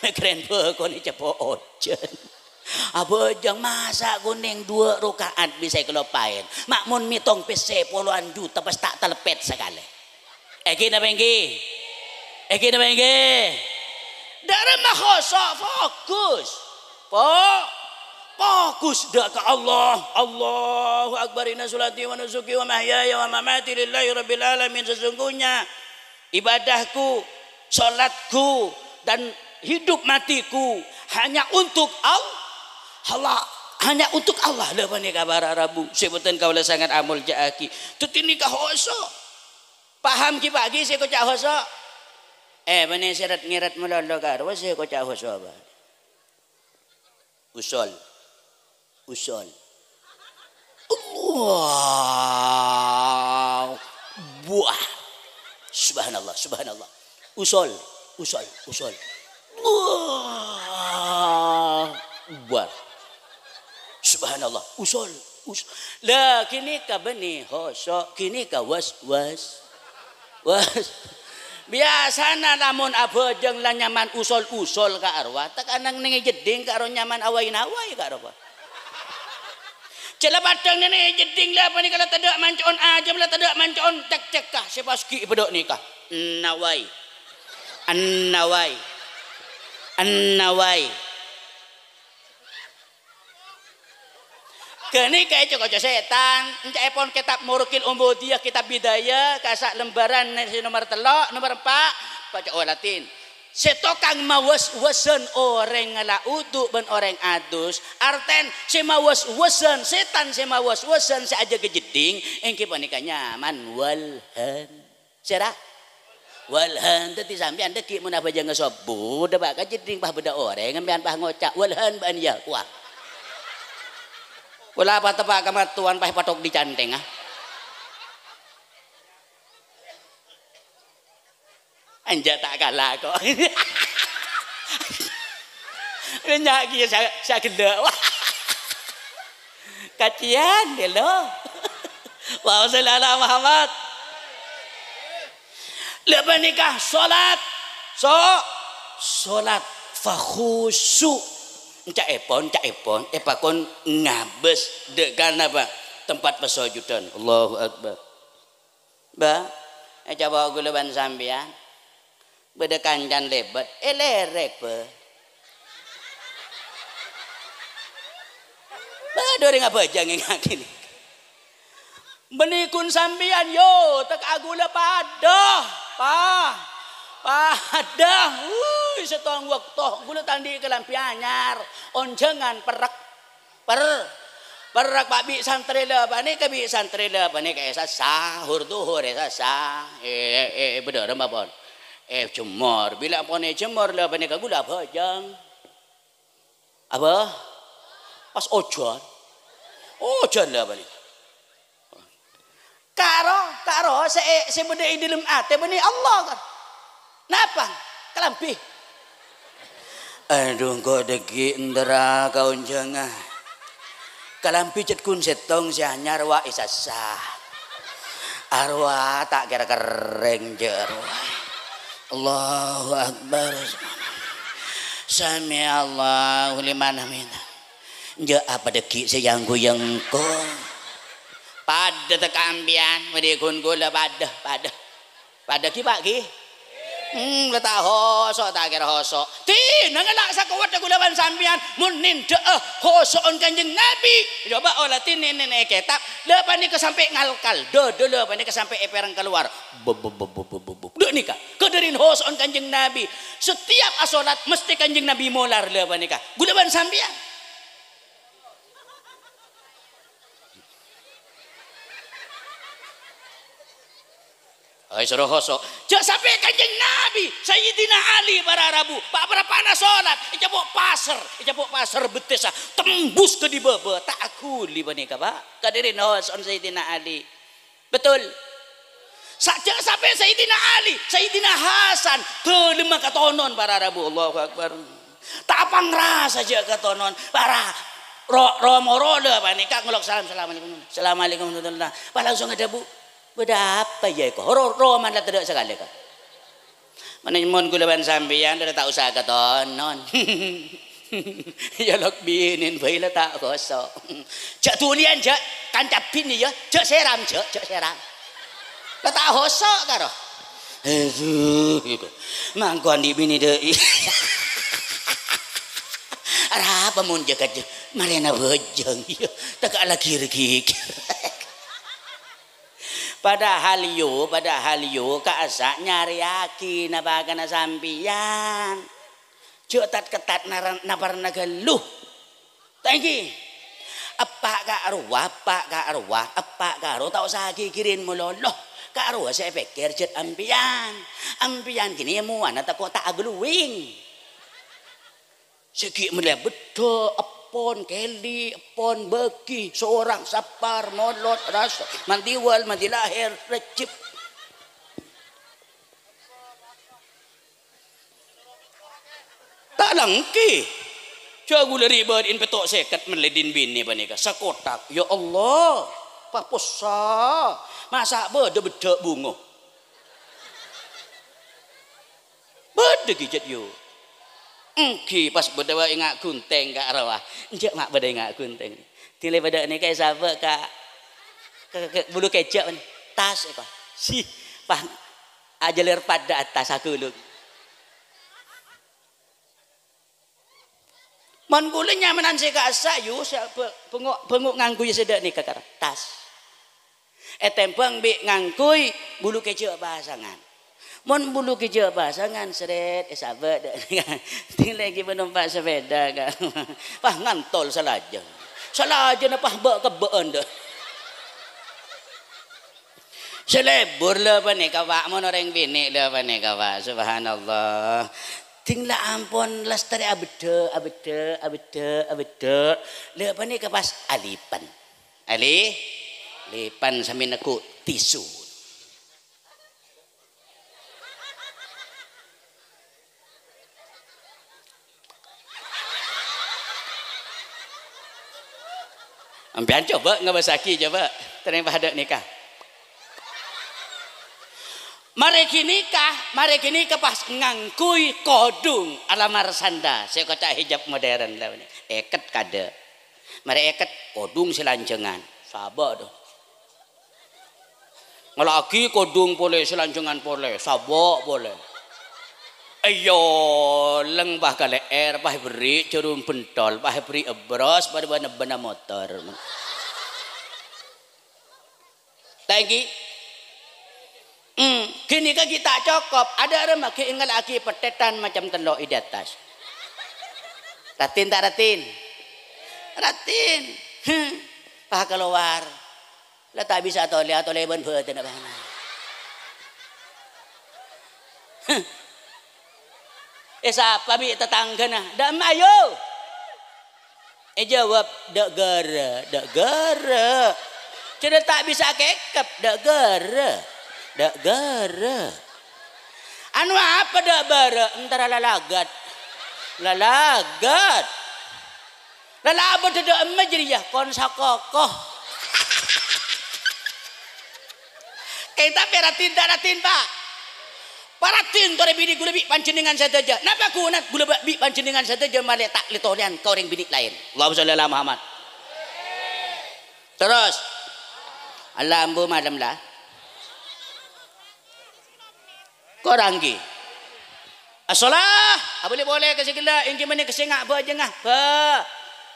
Mèkkèrè bhâkonè ceppo' ojhân. Abhâjâng, masa' ghun nèng duwâ' raka'at bisa èkaloppaè. Ma' mon mètong pèssè polowan juta pas ta' taleppet sakalè. Èngghi napa èngghi? Èngghi napa èngghi? Dâ' remma khusyu', fokus. Po-, fokus dâ' ka Allah. "Allahu Akbar, inna sholati wa nusuki wa mahyaya wa mamati lillahi rabbil alamin." Sesungguhnya ibadahku, sholatku, dan hidup matiku hanya untuk Al-, Allah, hanya untuk Allah. La panèka para rabu, sè bhunten kaulâ sangat amolja'aghi. Dhâddhi nèka khusyu'. Paham ghi, Pak, ghi, sè èkoca' khusyu'? Eh, bânnè sèrèt-ngèrèt malolo karo sè èkoca' khusyu' apa? Ushul. Ushul. Allah. Buah. Subhanallah, subhanallah. Ushul, ushul, ushul. Allahu Akbar. Subhanallah. Ushul, ushul. La, ghânèka bânnè khusyu', ghânèka was-was. Was-, biyasana lamon abhâjâng la nyaman ushul-ushul ka' rowa, ta' kanang nèng è jeddhing ka' rowa nyaman away-naway ka' rowa. Jhâ' la padhâng nèng è jeddhing la panèka la tadâ' manco'on ajâm, la tadâ' manco'on cek-cekka, sè pas ghi' bâdâ nèka. Naway. Naway. Naway. Ghânèka èco-koco sètan, enca'èpon kètab Murukil Ubudiyah, kètab Bidayah, kassa' lembaran sè nomer tello', nomer empa', baca, oh, Latin. Sè tokang mawes-wesan orèng ngala' udu' bân orèng adus, artèn sè mawes-wesan, sètan sè mawes-wesan sè ajâgâ jeddhing, èngghi panèka nyaman walhan. Sèra? Walhan, dhâddhi sampèyan dhâggi' mon abhâjângnga sobbhu, dâpa' ka jeddhing pas bâdâ orèng, sampèyan pas ngoca', "Walhan bâ'ân, yâ?" Wah. Pola pateppa' ka mattowan pas èpathok dhi-canthèngnga. Enjâ' ta' kala, ko'. Nya' kèya sa-, sagellâ'. Wah. Kacèyan, dâlâ. Allahumma shalli ala Muhammad. La panèka sholat. So-, sholat. Fakhusyu'. Enca'èpon, enca'èpon. Èpakon ngabâs dâ' ka napa? Tempat pasojudhân. Allahu Akbar. Bâ, ècoba ghulâ bân sampèyan. Bâdâ kancana lèbât, èlèrèk, Bâ. Bâdâ orèng abhâjâng ngèngaghi nèka. Bânnè ghun sampèyan, yo, tèka ghulâ padâ, pa-, padâ. Wuy, sèttong bâkto, ghulâ ta' andi' kalambhi anyar, onjhângan perrek. Per-, perrek, Pa', bi' santrè la panèka, bi' santrè la panèka èsassa, hur-duhur èsassa, è, è, è, bâdâ rèmma pon. Èjemmor, bilâ pon èjemmor la panèka ghulâ abhâjâng. Apa? Pas ojhân. Ojhân la panèka. Karo, karo sè, sè bâdâ è dâlem atè bânnè Allah, kan. Napa? Kalambhi. Adhu, engko' dhâggi' ènterra ka onjhângnga. Kalambhi cè' ghun sèttong sè anyar, wa' èsassa. Arowa ta' kèra kerrèng, jâ' arowa. Allahu Akbar. Sami'allahu liman hamidah. Jâ' apa dhâggi' sè yang-ghu-yang ko? Padâ tèka ampèyan, bâdhi ghun ghulâ padâ, padâ. Padâ ghi, Pa', ghi? Hmm, la ta' hoso', ta' kèra hoso'. Dina ngala' sakowatta ghulâ bân sampèyan, mon nèndhâ'â hoso'on Kanjeng Nabi. Coba olatè nènèn è kètab, la panèka sampè' ngalkal. Dâdâ la panèka sampè' èpèreng kalowar. Bub, bub, bub. Dâ' nèka, kadhârin hoso'on Kanjeng Nabi. Setiap asolat, mesti Kanjeng Nabi molar la panèka. Ghulâ bân sampèyan. Ai, soro hoso'. Jâ' sampè' Kanjeng Nabi, Sayyidina Ali para rabu, pa'-parappa'na solat, ècapo' pasèr, ècapo' pasèr bettessa, tembus ka dibâbâ, ta' aghuli panèka, Pa'. Kadhârin hoso'on Sayyidina Ali. Betul? Sa-, jâ' sampè' Sayyidina Ali, Sayyidina Hasan, dâlemma katonon para rabu, Allahu Akbar. Ta' apangrasa jâ' katonon, para ro-, ro-moro la panèka ngolok salam, "Assalamualaikum." "Assalamualaikum warahmatullah." Pa' langsung adhâbu, "Bâdâ apa yâ èko? Ro-, romana la tadâ' sakalè, ka'." Manabi mon ghulâ bân sampèyan, la ta' osa katonon. Yâ, lok binèn bhâi la ta' hoso'. Jâ' dhuliyân, jâ'. Kanca binè, yâ. Jâ' sèram, jâ', jâ' sèram. La ta' hoso', karo. Aduh, mangkon andi' binè dâi. Arapa mon jâ' ka jâ'? Marèna bhâjâng, yâ. Tèka' la gir-gigir. Padahal yu, padahal yu, ka'assa nyarèyaghi napakana sampèyan. Jâ' tat-kettat nara-, naparna ghâllu. Ta' ènggi. Eppa' ka' rowa, eppa' ka' rowa, eppa' ka' rowa, ta' osa ghigirin malolo. Ka' rowa sè èpèkkèr jâ' ampèyan. Ampèyan kènè' mowana tako' ta' aghâluwing. Sè ghi' mellèya beddhâ', eppon, kèli, eppon, bâgi, sorang, sapar, molot, rasa, mandi wal, mandi lahèr, rejjhep. Ta' langkè. Jâ' ghulâ rè' bâri'in pètto' sèket mellè dhin binè panèka. Sakothak. Ya Allah, papossa. Masa' bâdâ beddhâ' bungo? Bâdâ ghi' jât yu. Ènggi pas bâdâ wa enga' ghunting ka' rowa. Enjâ' ma' bâdâ enga' ghunting. Dingla bâdâ nèka èsabâ' ka, ka, ka, ka bulu kèjâ', man. Tas èko. Si, pas ajâlâr padâ attas aghulung. Mon ghulâ nyamana sè ka'assa, yu, sè bâ-, bângo', bângo' ngangghuy sè dâ' nèka, kar-, tas. Ètèmbhâng bi' ngangghuy bulu kèjâ' pasangan. Mon bulu kèjâ' pasangan, srèt, èsabâ' dâ', dingla ghi' panompa' sapèda, ka'. Pas ngantol salajâ. Salajâna pas bâ'-kebbâ'ân, dâ'. Sè lebur la panèka, Pa', mon orèng binè' la panèka, Pa'. Subhanallah. Dingla ampon lastarè abeddhâ', abeddhâ', abeddhâ', abeddhâ'. La panèka pas alipan. Ali-, lipan sambi neggu' tisu. Sampèyan coba ngabâsaghi, coba. Terèng padâ nèka. Marè ghânèka, marè ghânèka pas ngangghuy kodhung ala Marshanda, sè koca' hijab modern la. Èket kadâ'. Marè èket kodhung sè lanjhângan. Sabâ' to. Ngola'aghi kodhung polè, sè lanjhângan polè, sabâ' polè. Iyâ, lèng pas kalè'èr, pas èberri' jhârum bhentol, pas èberri' èbros, bân-bân ebbhâna motor. Ta' ènggi? Hmm, ghânèka ghi' ta' cokop, adâ' remma ghi' èngalla'aghi pèttètan macem tello' è dâttas. Ratin ta' ratin? Ratin. Heh, pas kalowar. La ta' bisa atolè, atolè bân bhâdhânna bâ'na. Heh. Èsapa bi' tatangghâna? Dâ' emma, ayo! Èjâwâb, "Dâ' ghârâ, dâ' ghârâ." Jârèya ta' bisa kèkep, "Dâ' ghârâ, dâ' ghârâ." Anu apa dâ' bârâ'? Entara lalagat. Lalagat. Lala abâ' dâ' emma jârèya, kon sakoko. Kèng tapè raddhin ta' raddhin, Pak? Paraddhin torè binè' ghulâ bi' panjhennengngan sadhâjâ. Napa ghunana ghulâ ba-, bi' panjhennengngan sadhâjâ malè ta' lè-tolèyan ka orèng binè' laèn? Allahumma shalli ala Muhammad. Terros. Allah ambu malem la. Korang ghi. As-shalah. Abâli polè ka sè ghellâ', èngghi panèka sènga' bhâjângnga. Bhâ-,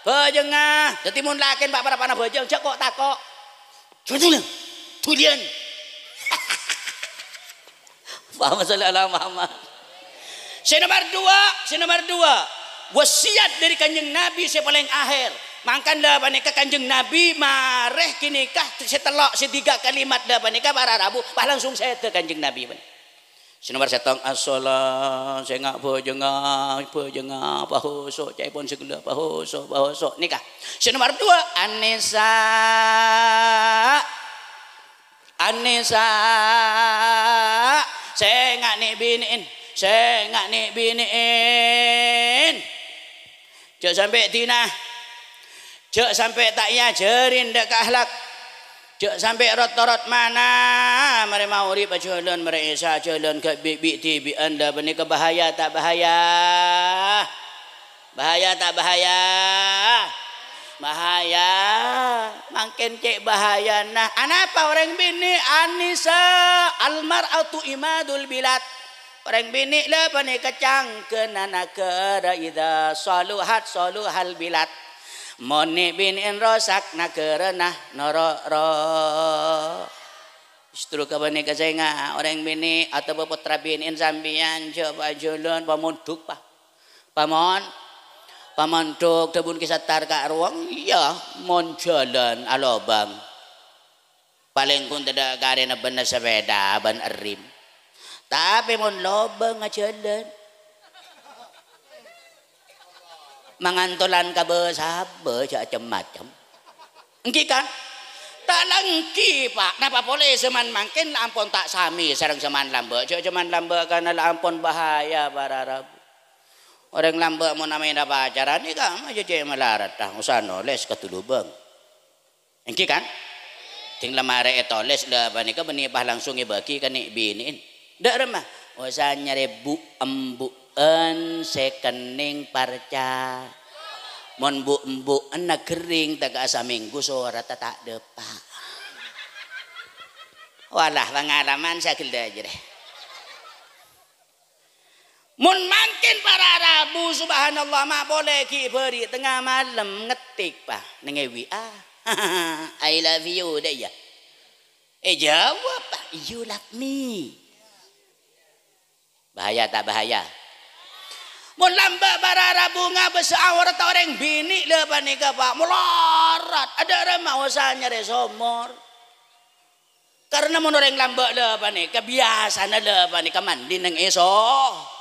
bhâjângnga. Dhâddhi mon lakèn pa'-, para' pana bhâjâng, jhâ' ko'-tako'. Dhuliyân. Dhuliyân. Allahumma shalli ala Muhammad. Sè nomer duwâ', sè nomer duwâ', wasiyat dhâri Kanjeng Nabi sè palèng akhèr. Mangkana la panèka Kanjeng Nabi marè ghânèka sè tello', sè tiga kalimat la panèka para rabu, pas langsung sèdhâ Kanjeng Nabi. Sè nomer sèttong, as-shalah, sènga' bhâjângnga, bhâjângnga, pahoso', ca'èpon sè ghellâ', pahoso', pahoso'. Nèka. Sè nomer duwâ', an-nisa. An-nisa, sènga' nè'-binè'èn, sènga' nè'-binè'èn. Jhâ' sampè' dina, jhâ' sampè' ta' èajhâri dâ' ka akhlak, jhâ' sampè' rot-torot mana, marè maghrib ajhâlân, marè isya ajhâlân, ghâ' bi'-, bi'-dhibi'ân, la panèka bahaya ta' bahaya? Bahaya ta' bahaya? Bahaya. Mangkèn cè' bahayana. Anapa orèng binè'? An-nisa, al-mar'atu imadul bilad. Orèng binè' la panèka cangkèna naghârâ, idza shaluhat shaluhal bilad. Mon nè'-binè'èn rosak, naghârâna noro'-ro-. Justru ka panèka sènga' orèng binè' otabâ pottra binè'èn sampèyan jhâ' ajhâlân pamondhuk, Pa'. Pamon-, pamondhuk dhâbuna Kè Sattar ka' rowa, iyâ, mon jhâlân alobâng. Palèng ghun tadâ' karèna bân sepèda bân èrrim. Tapè mon lobâng ajhâlân. Mangantolan ka bâ-, sabâ jhâ' cem-macem. Ènggi kan? Ta' la ènggi, Pa'. Napa polè zaman mangkèn la ampon ta' samè sareng zaman lambâ'. Jhâ' zaman lambâ' kana la ampon bahaya, para rabu. Orèng lambâ' mon amèna pacaran, nèka ma' jhâ' cè' malarat, ta' osa nolès ka dulubâng. Ènggi kan? Ding la marè ètolès la panèka bânnè pas langsung èbâgi ka nè'-binè'èn. Dâ' remma, osa nyarè bu'-embu'en sè kennèng parca. Mon bu'-embu'enna ghering tèka samènggu soratta ta' dâpa'. Walah, pangalaman sè aghellâ' jârèya. Mon mangkèn para rabu, subhanallah, ma' polè ghi' bâri' tengnga malem ngetik, Pa', neng W A. "I love you," dâ' iyâ. Èjâwâb, Pa', "You love me." Bahaya ta' bahaya? Mon lambâ' para rabu ngabâs aoratta orèng binè' la panèka, Pa', malarat. Adâ' remma osa nyarè somor. Karna mon orèng lambâ' la panèka, biyasana la panèka mandi neng è so-,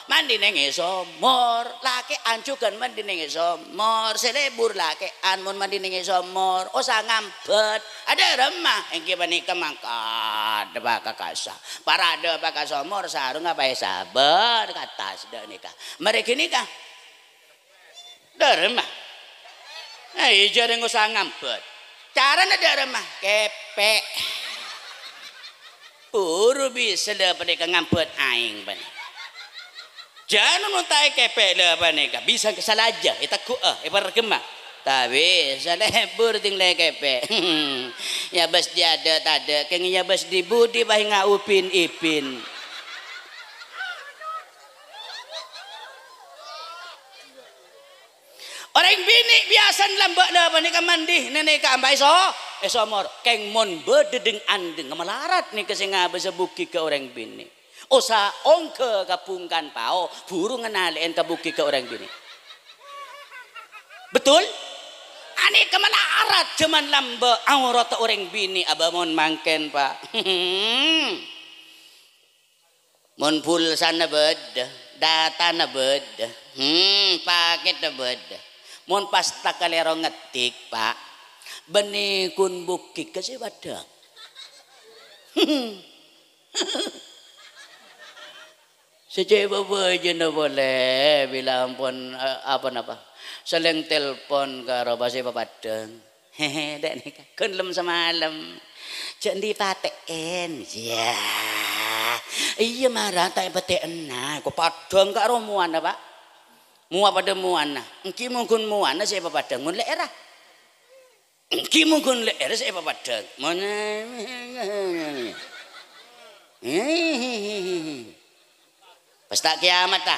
mandi neng è somor. Lakè'an jhughân mandi neng è somor. Sè lebur lakè'an mon mandi neng è somor. Osa ngambhât. Adâ' remma, ènggi panèka mangkat dâpa' ka kassa'. Para dâpa' ka somor, sarungnga paèsabâ ka attas dâ' nèka. Marè ghânèka. Dâ' remma. Eh, jhâ' rèng osa ngambhât. Carana dâ' remma, kèpè'. Buru bisa la panèka ngambhât aèng panèka. Jhâ' nonton ta' èkèpè' la panèka, bisa salaja, ètegghu'â, èpargemma. Ta' bisa lebur ding la èkèpè'. Yâ bâs di adâ' tadâ', kèng yâ bâs di budi paènga' upin-ipin. Orèng binè' biyasana lambâ' la panèka mandi, nèka amba è so-, è somor. Kèng mon bâdâ dhing-andhing malarat nèka sè ngabâsa bhugghi ka orèng binè'. Osa ongghâ ka bungkana pao, buru nganalè'èn ka bhugghi ka orèng binè'. Betul? Anèka malarat jhâman lambâ' aoratta orèng binè' abâ mon mangkèn, Pa'. Mon pulsana bâdâ, datana bâdâ, hmm, pakèdda bâdâ. Mon pas takalèro ngetik, Pa', bânnè ghun bhugghi ka sè padâ. Sè cè' bâbâjâna polè, bilâ ampon, eh, apa-napa, salèng telpon karo pasè papaddhâng. Dâ' nèka, ghun lem-samalem. Jhâ' andi' patè'èn. Yâ. Iyâ, mara ta' èpatè'ènna. Ko' padhâng karo mowana, Pak. Mowa padâ mowana. Èngghi mon ghun mowana sè èpapadhâng, mon lè'èrra. Èngghi mon ghun lè'èrra sè èpapadhâng. Mon Pas ta' kiamat, ta?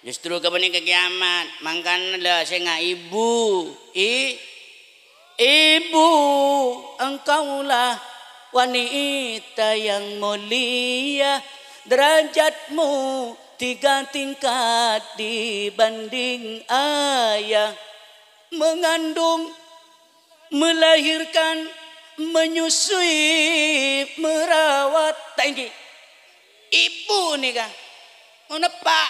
Justru ghâpanèka kiamat. Mangkana la sènga' ibu. I-, ibu, engkaulah wanita yang mulia. Derajatmu tiga tingkat dibanding ayah. Mengandung, melahirkan, menyusui, merawat. Ta' èngghi? Ibu nèka. Mon eppa'.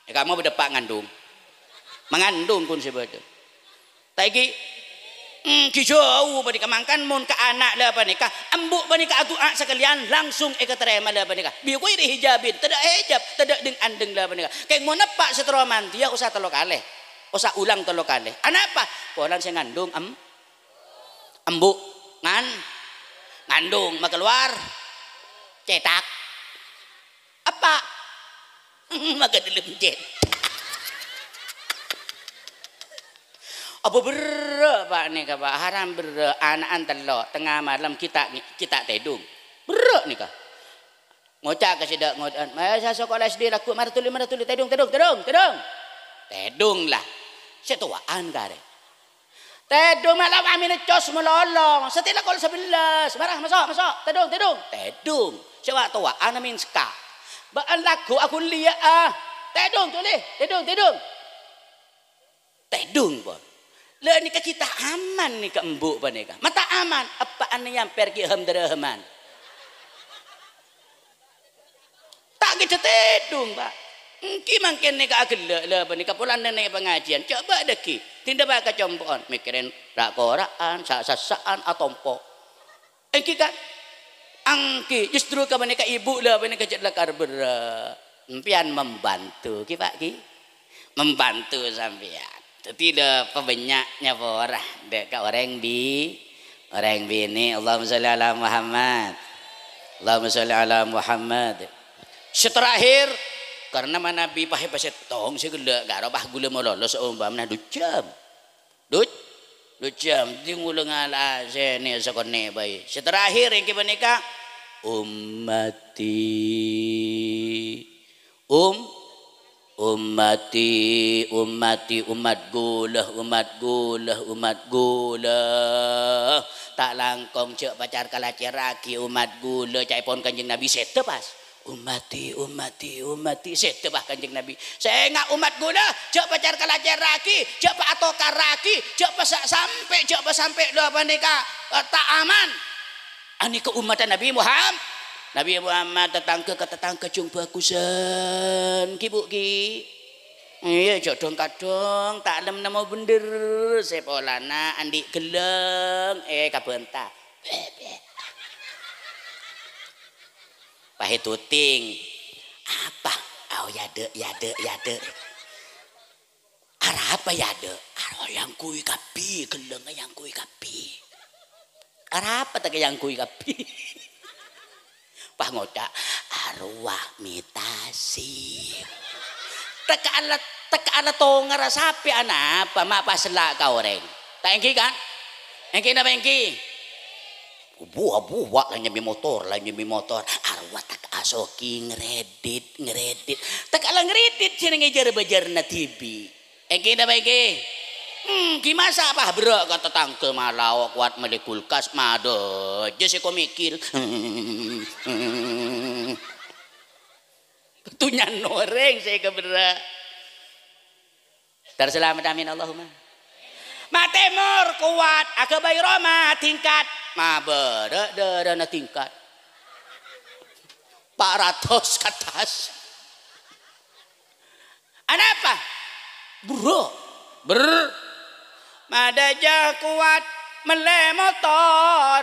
È, kamu bâdâ eppa' ngandung. Mangandung kun sè bâdâ. Ta' èngghi? Hmm, ghi jhâu panèka mangkan mon ka ana' la panèka, embu' panèka adu'a sakalèyan langsung èkatarèma la panèka. Bi ghairi hijabin, tadâ' hijab, tadâ' dhing-andhing la panèka. Kèng mon eppa' sè terro mandiyâ osa tello kalè. Osa ulang tello kalè. Anapa? Polana sè ngandung em-, embu'. Ngan-, ngandung, makalowar cètak. Eppa'. Maka dâlem cèt. Apa berrâ', Pak, nèka, Pak? Haram berrâ'. Ana'an tello', tengnga malem ghi' ta', ghi' ta' tèdung. Berrâ' nèka. Ngoca' ka sè dâ' ngodâ'ân, "Ayo, sa-, sakola S D lagghu', mara dhuli, mara dhuli, tèdung, tèdung, tèdung, tèdung." Tèdung, la. Sè towa'an karè. Tèdung, mala amènna cos malolo. Satèya kol sabellâs. Mara, maso', maso'. Tèdung, tèdung. Tèdung. Sè wa-, towa'an amèn sekka'. Bâ'ân lagghu' aghuliyâ'â. Tèdung, dhuli. Tèdung, tèdung. Tèdung, pon. La nèka ghi' ta' aman nèka embu' panèka. Ma' ta' aman, eppa'na nyamper ghi' ham-darahaman. Ta' kèdâ tèdung, Pak. Èngghi mangkèn nèka aghellâ' la panèka polana nèka pangajiyân. Coba dhâggi', dinda bâ' kacompo'an, mèkkèrè ra'-kora'an, sa'-sassa'an, atompo. Èngghi, kan? Èngghi, justru ka panèka ibu la panèka jhâ' lakar berrâ'. Sampèyan membantu, ghi, Pak, ghi? Membantu sampèyan. Dhâddhi la pabânnya' nyapora dâ' ka orèng bi-, orèng binè'. Allahumma sholli ala Muhammad. Allahumma sholli ala Muhammad. Sè terakhir, karena manabi pahè pasèttong sè ghellâ' karo pah ghulâ malolo saompamana du jam. Du-, du jam, dhing ghulâ ngala'a sè nè sakonè' bhâi. Sè terakhir èngghi panèka, ummati. Um-, ummati, ummati, ommat ghulâ, ommat ghulâ, ommat ghulâ. Ta' langkong jhâ' pacar kalacèrraghi ommat ghulâ, ca'èpon Kanjeng Nabi sèdhâ pas. Ummati, ummati, ummati, sèdhâ, bâh, Kanjeng Nabi. Sènga' ommat ghulâ, jhâ' pacar kalacèrraghi, jhâ' pa-, atokarraghi, jhâ' pasa-, sampè', jhâ' pasampè' la panèka, eh, ta' aman. Anèka ommatta Nabi Muham-, Nabi Muhammad, tatangghâ ka tatangghâ jhung bhâghusân, ghi, Bu', ghi. Iyâ, jhâ' dhung-kadhung, ta' lem nemmo bhendher, sè polana andi' ghellâng, eh, kabânta. Pahè tuting. Apa? Au, yadâ', yadâ', yadâ'. Arapa yadâ'? Aro èyangghuy kabbhi, ghellângnga èyangghuy kabbhi. Arapa ta' èyangghuy kabbhi? Pas ngoca', "Arowa mitasi." Tekka' la, tekka' la tongarra sapè anapa, ma' pas ella' ka orèng. Ta' èngghi, kan? Èngghi napa èngghi? Buwa-buwa la nyambi motor, la nyambi motor. Arowa tekka' asogi ngredit, ngredit. Tekka' la ngredit jenengngè jhâr-bâjhârânna dhibi'. Èngghi napa èngghi? Hmm, ghi masa' pas berrâ' ka tatangghâ malao kowat mellè kulkas, madâjâ sè komikil. Dunnyana orèng sè èkaberrâ'. Tar salamet, amin, Allahumma. Ma' tèmor kowat, aghâbây roma tingkat, mabârâ' dârâna tingkat. Pa' ratos ka attas. Anapa? Berrâ'. Ber-, madâjâ kowat mellè motor,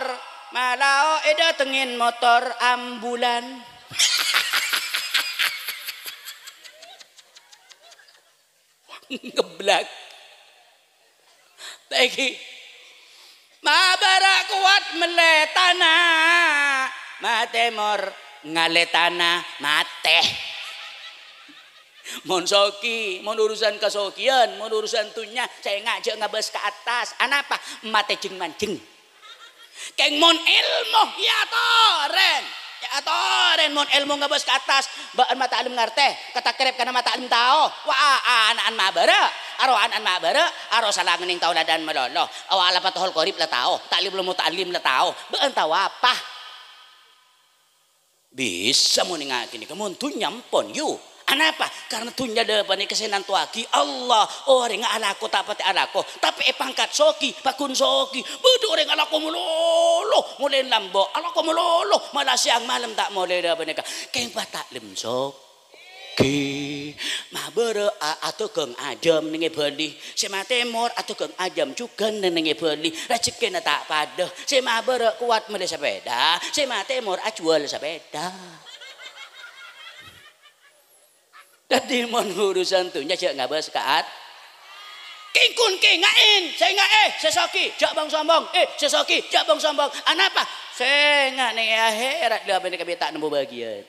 malao èdâtengngè motor ambulan. Ngeblak. Lagi. Mabârâ' kowat mellè tana, matèmor ngalè tana, matè. Mon sogi, mon urusan kasogiyan, mon urusan dunnya, sènga' jhâ' ngabâs ka attas. Anapa? Matè jeng-manjeng. Kèng mon èlmo, èyatorèn. Èyatorèn mon èlmo ngabâs ka attas. Bâ'na ma' ta'lim ngartè, katakrèp kana ma' ta'lim tao. Wa, a-, ana'na mabârâ', aro ana'na mabârâ', aro sala ngennèng taoladan malolo. Awala Fathul Qorib la tao, ta'lim ilmu ta'lim la tao. Bâ'na tao apa? Bisa mon ènga'aghi nèka, mon dunnya ampon, yu. Anapa? Karna dunnya la panèka sè nantowaghi Allah. Orèngnga alako ta' patè alako, tapè èpangkat sogi, paggun sogi. Bâdâ orèng alako malolo, molè lambâ', alako malolo, mala sèyang malem ta' molè la panèka. Kèng pata'lim sogi. Mabârâ' a-, adhâghâng ajâm nèng è Bali. Sè matèmor adhâghâng ajâm jhughân nèng è Bali. Rajhekkèna ta' padâ. Sè mabârâ' kowat mellè sapèda, sè matèmor ajhuwâl sapèda. Dhâddhi mon urusan dunnya jhâ' ngabâs ka at-, kèng-kun kènga'è, sènga'è, sè sogi, jhâ' bâng-sombâng, eh, sè sogi, jhâ' bâng-sombâng. Anapa? Sènga' nèng è akhèrat la panèka bi' ta' nemmo bâgiyân.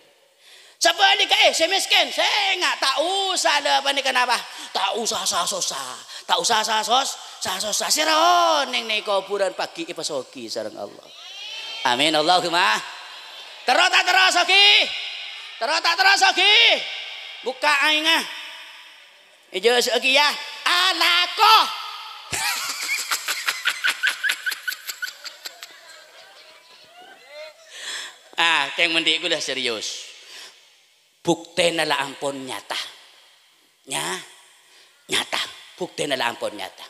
Sabhâligghâ, eh, sè mèskèn, sènga' ta' osa la panèka napa? Ta' osa sa-sossa. Ta' osa sa-sos-, sa-sossa. Sè ra onèng nèng kobhurân paghi' èpasogi sareng Allah. Amin, Allahumma. Terro ta' terro sogi? Terro ta' terro sogi? Bukka' aèngnga. Èjâsa'aghi, ya. Alako. Ah, kèng mon dhi' ghulâ serius. Buktèna la ampon nyata. Nya, nyata. Buktèna la ampon nyata.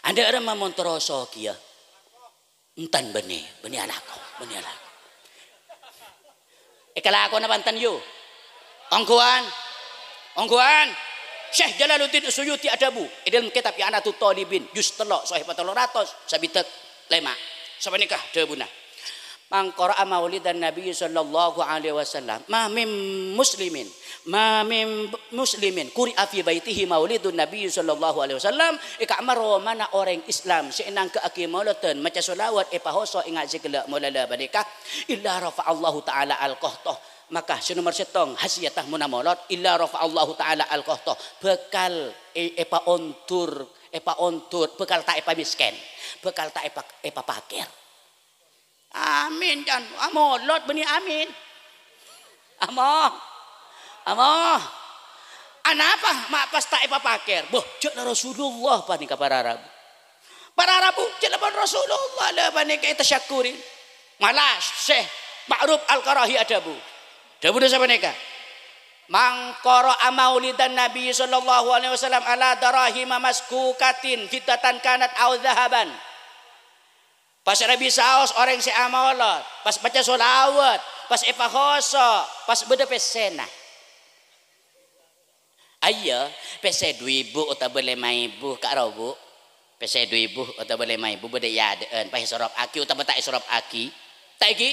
Anḍâ' remma mon terro sogi, ya. Enten bânnè, bânnè alako, bânnè alako. Èkalakona panten, yu. Ongghuwân, ongghuwân. Syekh Jalaluddin Suyuti adhâbu è dâlem kètab I'anatut Thalibin, juz tello', sohèh patang ratos sabidhâk lèma'. Sapanèka dhâbuna, "Man qara'a maulidan Nabi sallallahu alaihi wasallam, ma min muslimin, ma min muslimin quri'a fi baitihi maulidun Nabi sallallahu alaihi wasallam." È ka'emma romana orèng Islam sè ènangghâ'aghi molodhân, maca sholawat, èpahoso, ènga' sè ghellâ' molala panèka, "Illa rafa'allahu ta'ala al-qahtah." Maka sè nomer sèttong khasiyatta monna molod, "Illa rafa'allahu ta'ala al-qahtah." Bhâkal è-, èpaondur, èpaondur, bhâkal ta' èpamèskèn, bhâkal ta' èpa-, èpapakèr. Amin, can. Amolod bânnè amin. Amoh. Amoh. Anapa ma' pas ta' èpapakèr? Boh, jhâ' la Rasulullah panèka para rabu. Para rabu, jhâ' la bân Rasulullah la panèka ètasyakuri. Mala Syekh Ma'ruf Al-Qarahi adhâbu. Dhâbuna sapanèka, "Man qara'a maulidan Nabi sallallahu alaihi wasallam ala darahima maskukatin fiddatan kanat au dzahaban." Pas rabi saos orèng sè amolod, pas maca sholawat, pas èpahoso, pas bâdâ pèssèna. Ayya, pèssè du èbu otabâ lèma èbu, Ka' Robu. Pèssè du èbu otabâ lèma èbu bâdâ è adâ'ân, pas èsoropaghi otabâ ta' èsoropaghi. Ta' èngghi?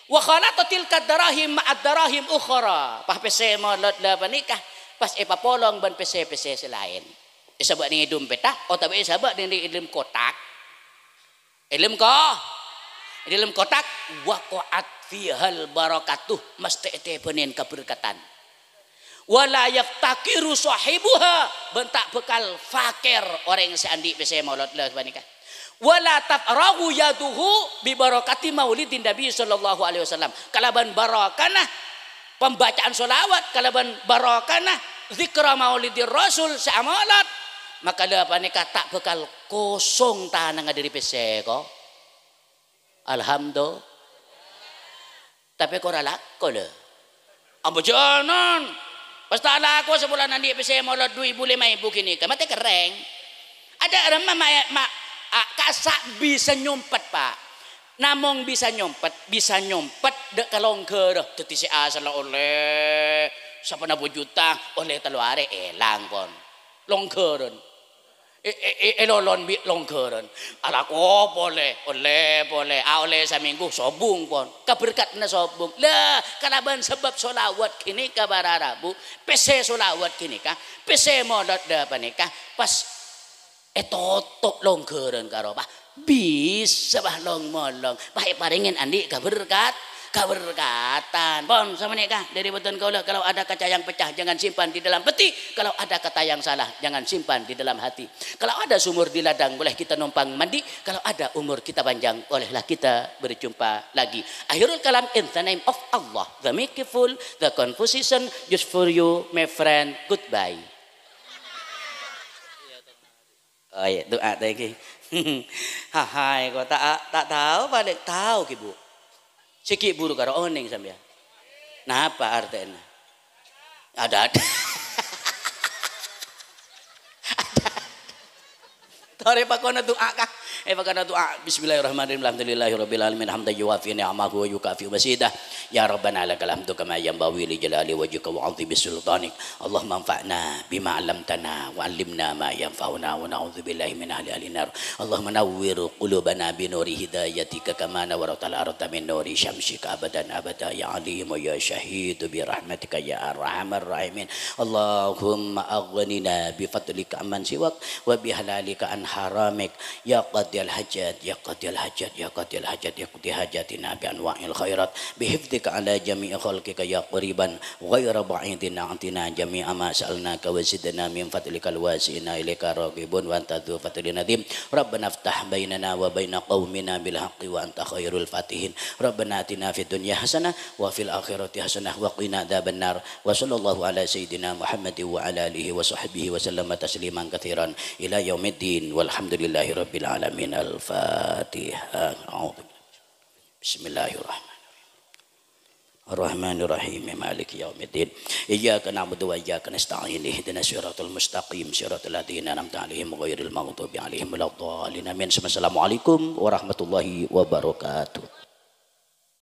"Wa khalata tilka darahim ma'ad darahim ukhra." Pas pèssè molod la panèka, pas èpapolong bân pèssè-pèssè sè laèn. Èsabâ' nèng è dompètta otabâ èsabâ' nèng è dâlem kotak. È dâlem ko-, è dâlem kotak, "Waqa'at fihal barakatuh," mastè ètèbânin kaberkatan. "Wa la yaftakiru shahibuha," bân ta' bhâkal fakèr orèng sè andi' pèssè molod la panèka. "Wa la tafragu yaduhu bi barakati maulidin Nabi sallallahu alaihi wasallam." Kalabân barokana pembacaan sholawat, kalabân barokana zikra maulidir Rasul sè amolod, maka la panèka ta' bhâkal kosong tanangnga dâri pèssè, ko. Alhamdulillah. Tapè kor alako, lho. Abhâjânan. Pas ta' alako sabulân andi' pèssè molod du èbu lèma èbu ghânèka, matè kerrèng. Adâ' remma ma-, ma-, a-, kassa' bisa nyompet, Pak. Namong bisa nyompet, bisa nyompet dâ' kalongghârâ. Dhâddhi sè asalla ollè saponapa juta, ollè tello arè èlang, pon. Longghârân. E-, e-, e-, èlolon bi' longghârân. Alako polè, ollè polè, a ollè samènggu, sobung, pon. Kaberkadhânna sobung. La, kalabân sabâb sholawat ghânèka para rabu, pèssè sholawat ghânèka, pèssè molod la panèka, pas Ètotop longghârân karo, Pak. Bisa, Pak, long-molong. Pak, èparèngè andi' kaberkat-, kaberkatan. Pon, sapanèka, dâri bhâdhân kaulâ, kalau ada kaca yang pecah, jangan simpan di dalam peti. Kalau ada kata yang salah, jangan simpan di dalam hati. Kalau ada sumur di ladang, boleh kita numpang mandi. Kalau ada umur kita panjang, bolehlah kita berjumpa lagi. Akhirul kalam, in the name of Allah, the merciful, the compassion, just for you, my friend. Goodbye. Oh, iyâ, du'a ta' ènggi. Hahaè, kok ta', ta' tao, palèng tao ghi, Bu. Sè ghi' buru karo onèng sampèyan. Napa artèna? Ada, ada. Ada. Torè pakono du'a, Kak. Eh, pakono du'a. Bismillahirrahmanirrahim. Alhamdulillahirabbil alamin. Hamdan yuwafi ni'amahu wa yukafi'u mazidah. Ya Rabbana lakal hamdu kama yanbaghi li jalali wajhika wa 'azimi sultanik. Allahumma anfa'na bima 'allamtana wa 'allimna ma yanfa'una wa na'udzubillahi min ahli ahli nar. Allahumma nawwir qulubana bi nuri hidayatika kama nawwartal arda min nuri syamsika abadan abada ya alimu ya syahidu bi rahmatika ya arhamar rahimin. Allahumma aghnina bi fadlika amman siwak wa bi halalika an haramik. Ya qadiyal hajat, ya qadiyal hajat, ya qadiyal hajat, ya qadi hajatina bi anwa'il khairat. Bi hifdzika ala jami'i khalqika ya qariban ghaira ba'idin a'tina jami'a ma sa'alnaka wa zidna min fadlikal wasi'ina ilaika raghibun wa anta dzu fadlin adzim. Rabbana iftah bainana wa baina qaumina bil haqqi wa anta khairul fatihin. Rabbana atina fid dunya hasanah wa fil akhirati hasanah wa qina adzabannar. Wa sallallahu ala sayyidina Muhammadin wa ala alihi wa sahbihi wa sallama tasliman katsiran ila yaumiddin. Walhamdulillahi rabbil alamin. Al-Fatihah. A'udzu. Bismillahirrahmanirrahim. Ar-Rahmanirrahim. Maliki yaumiddin. Iyyaka na'budu wa iyyaka nasta'in. Ihdinas siratal mustaqim. Siratal ladzina an'amta 'alaihim ghairil maghdubi 'alaihim waladdallin. Amin. Assalamualaikum warahmatullahi wabarakatuh.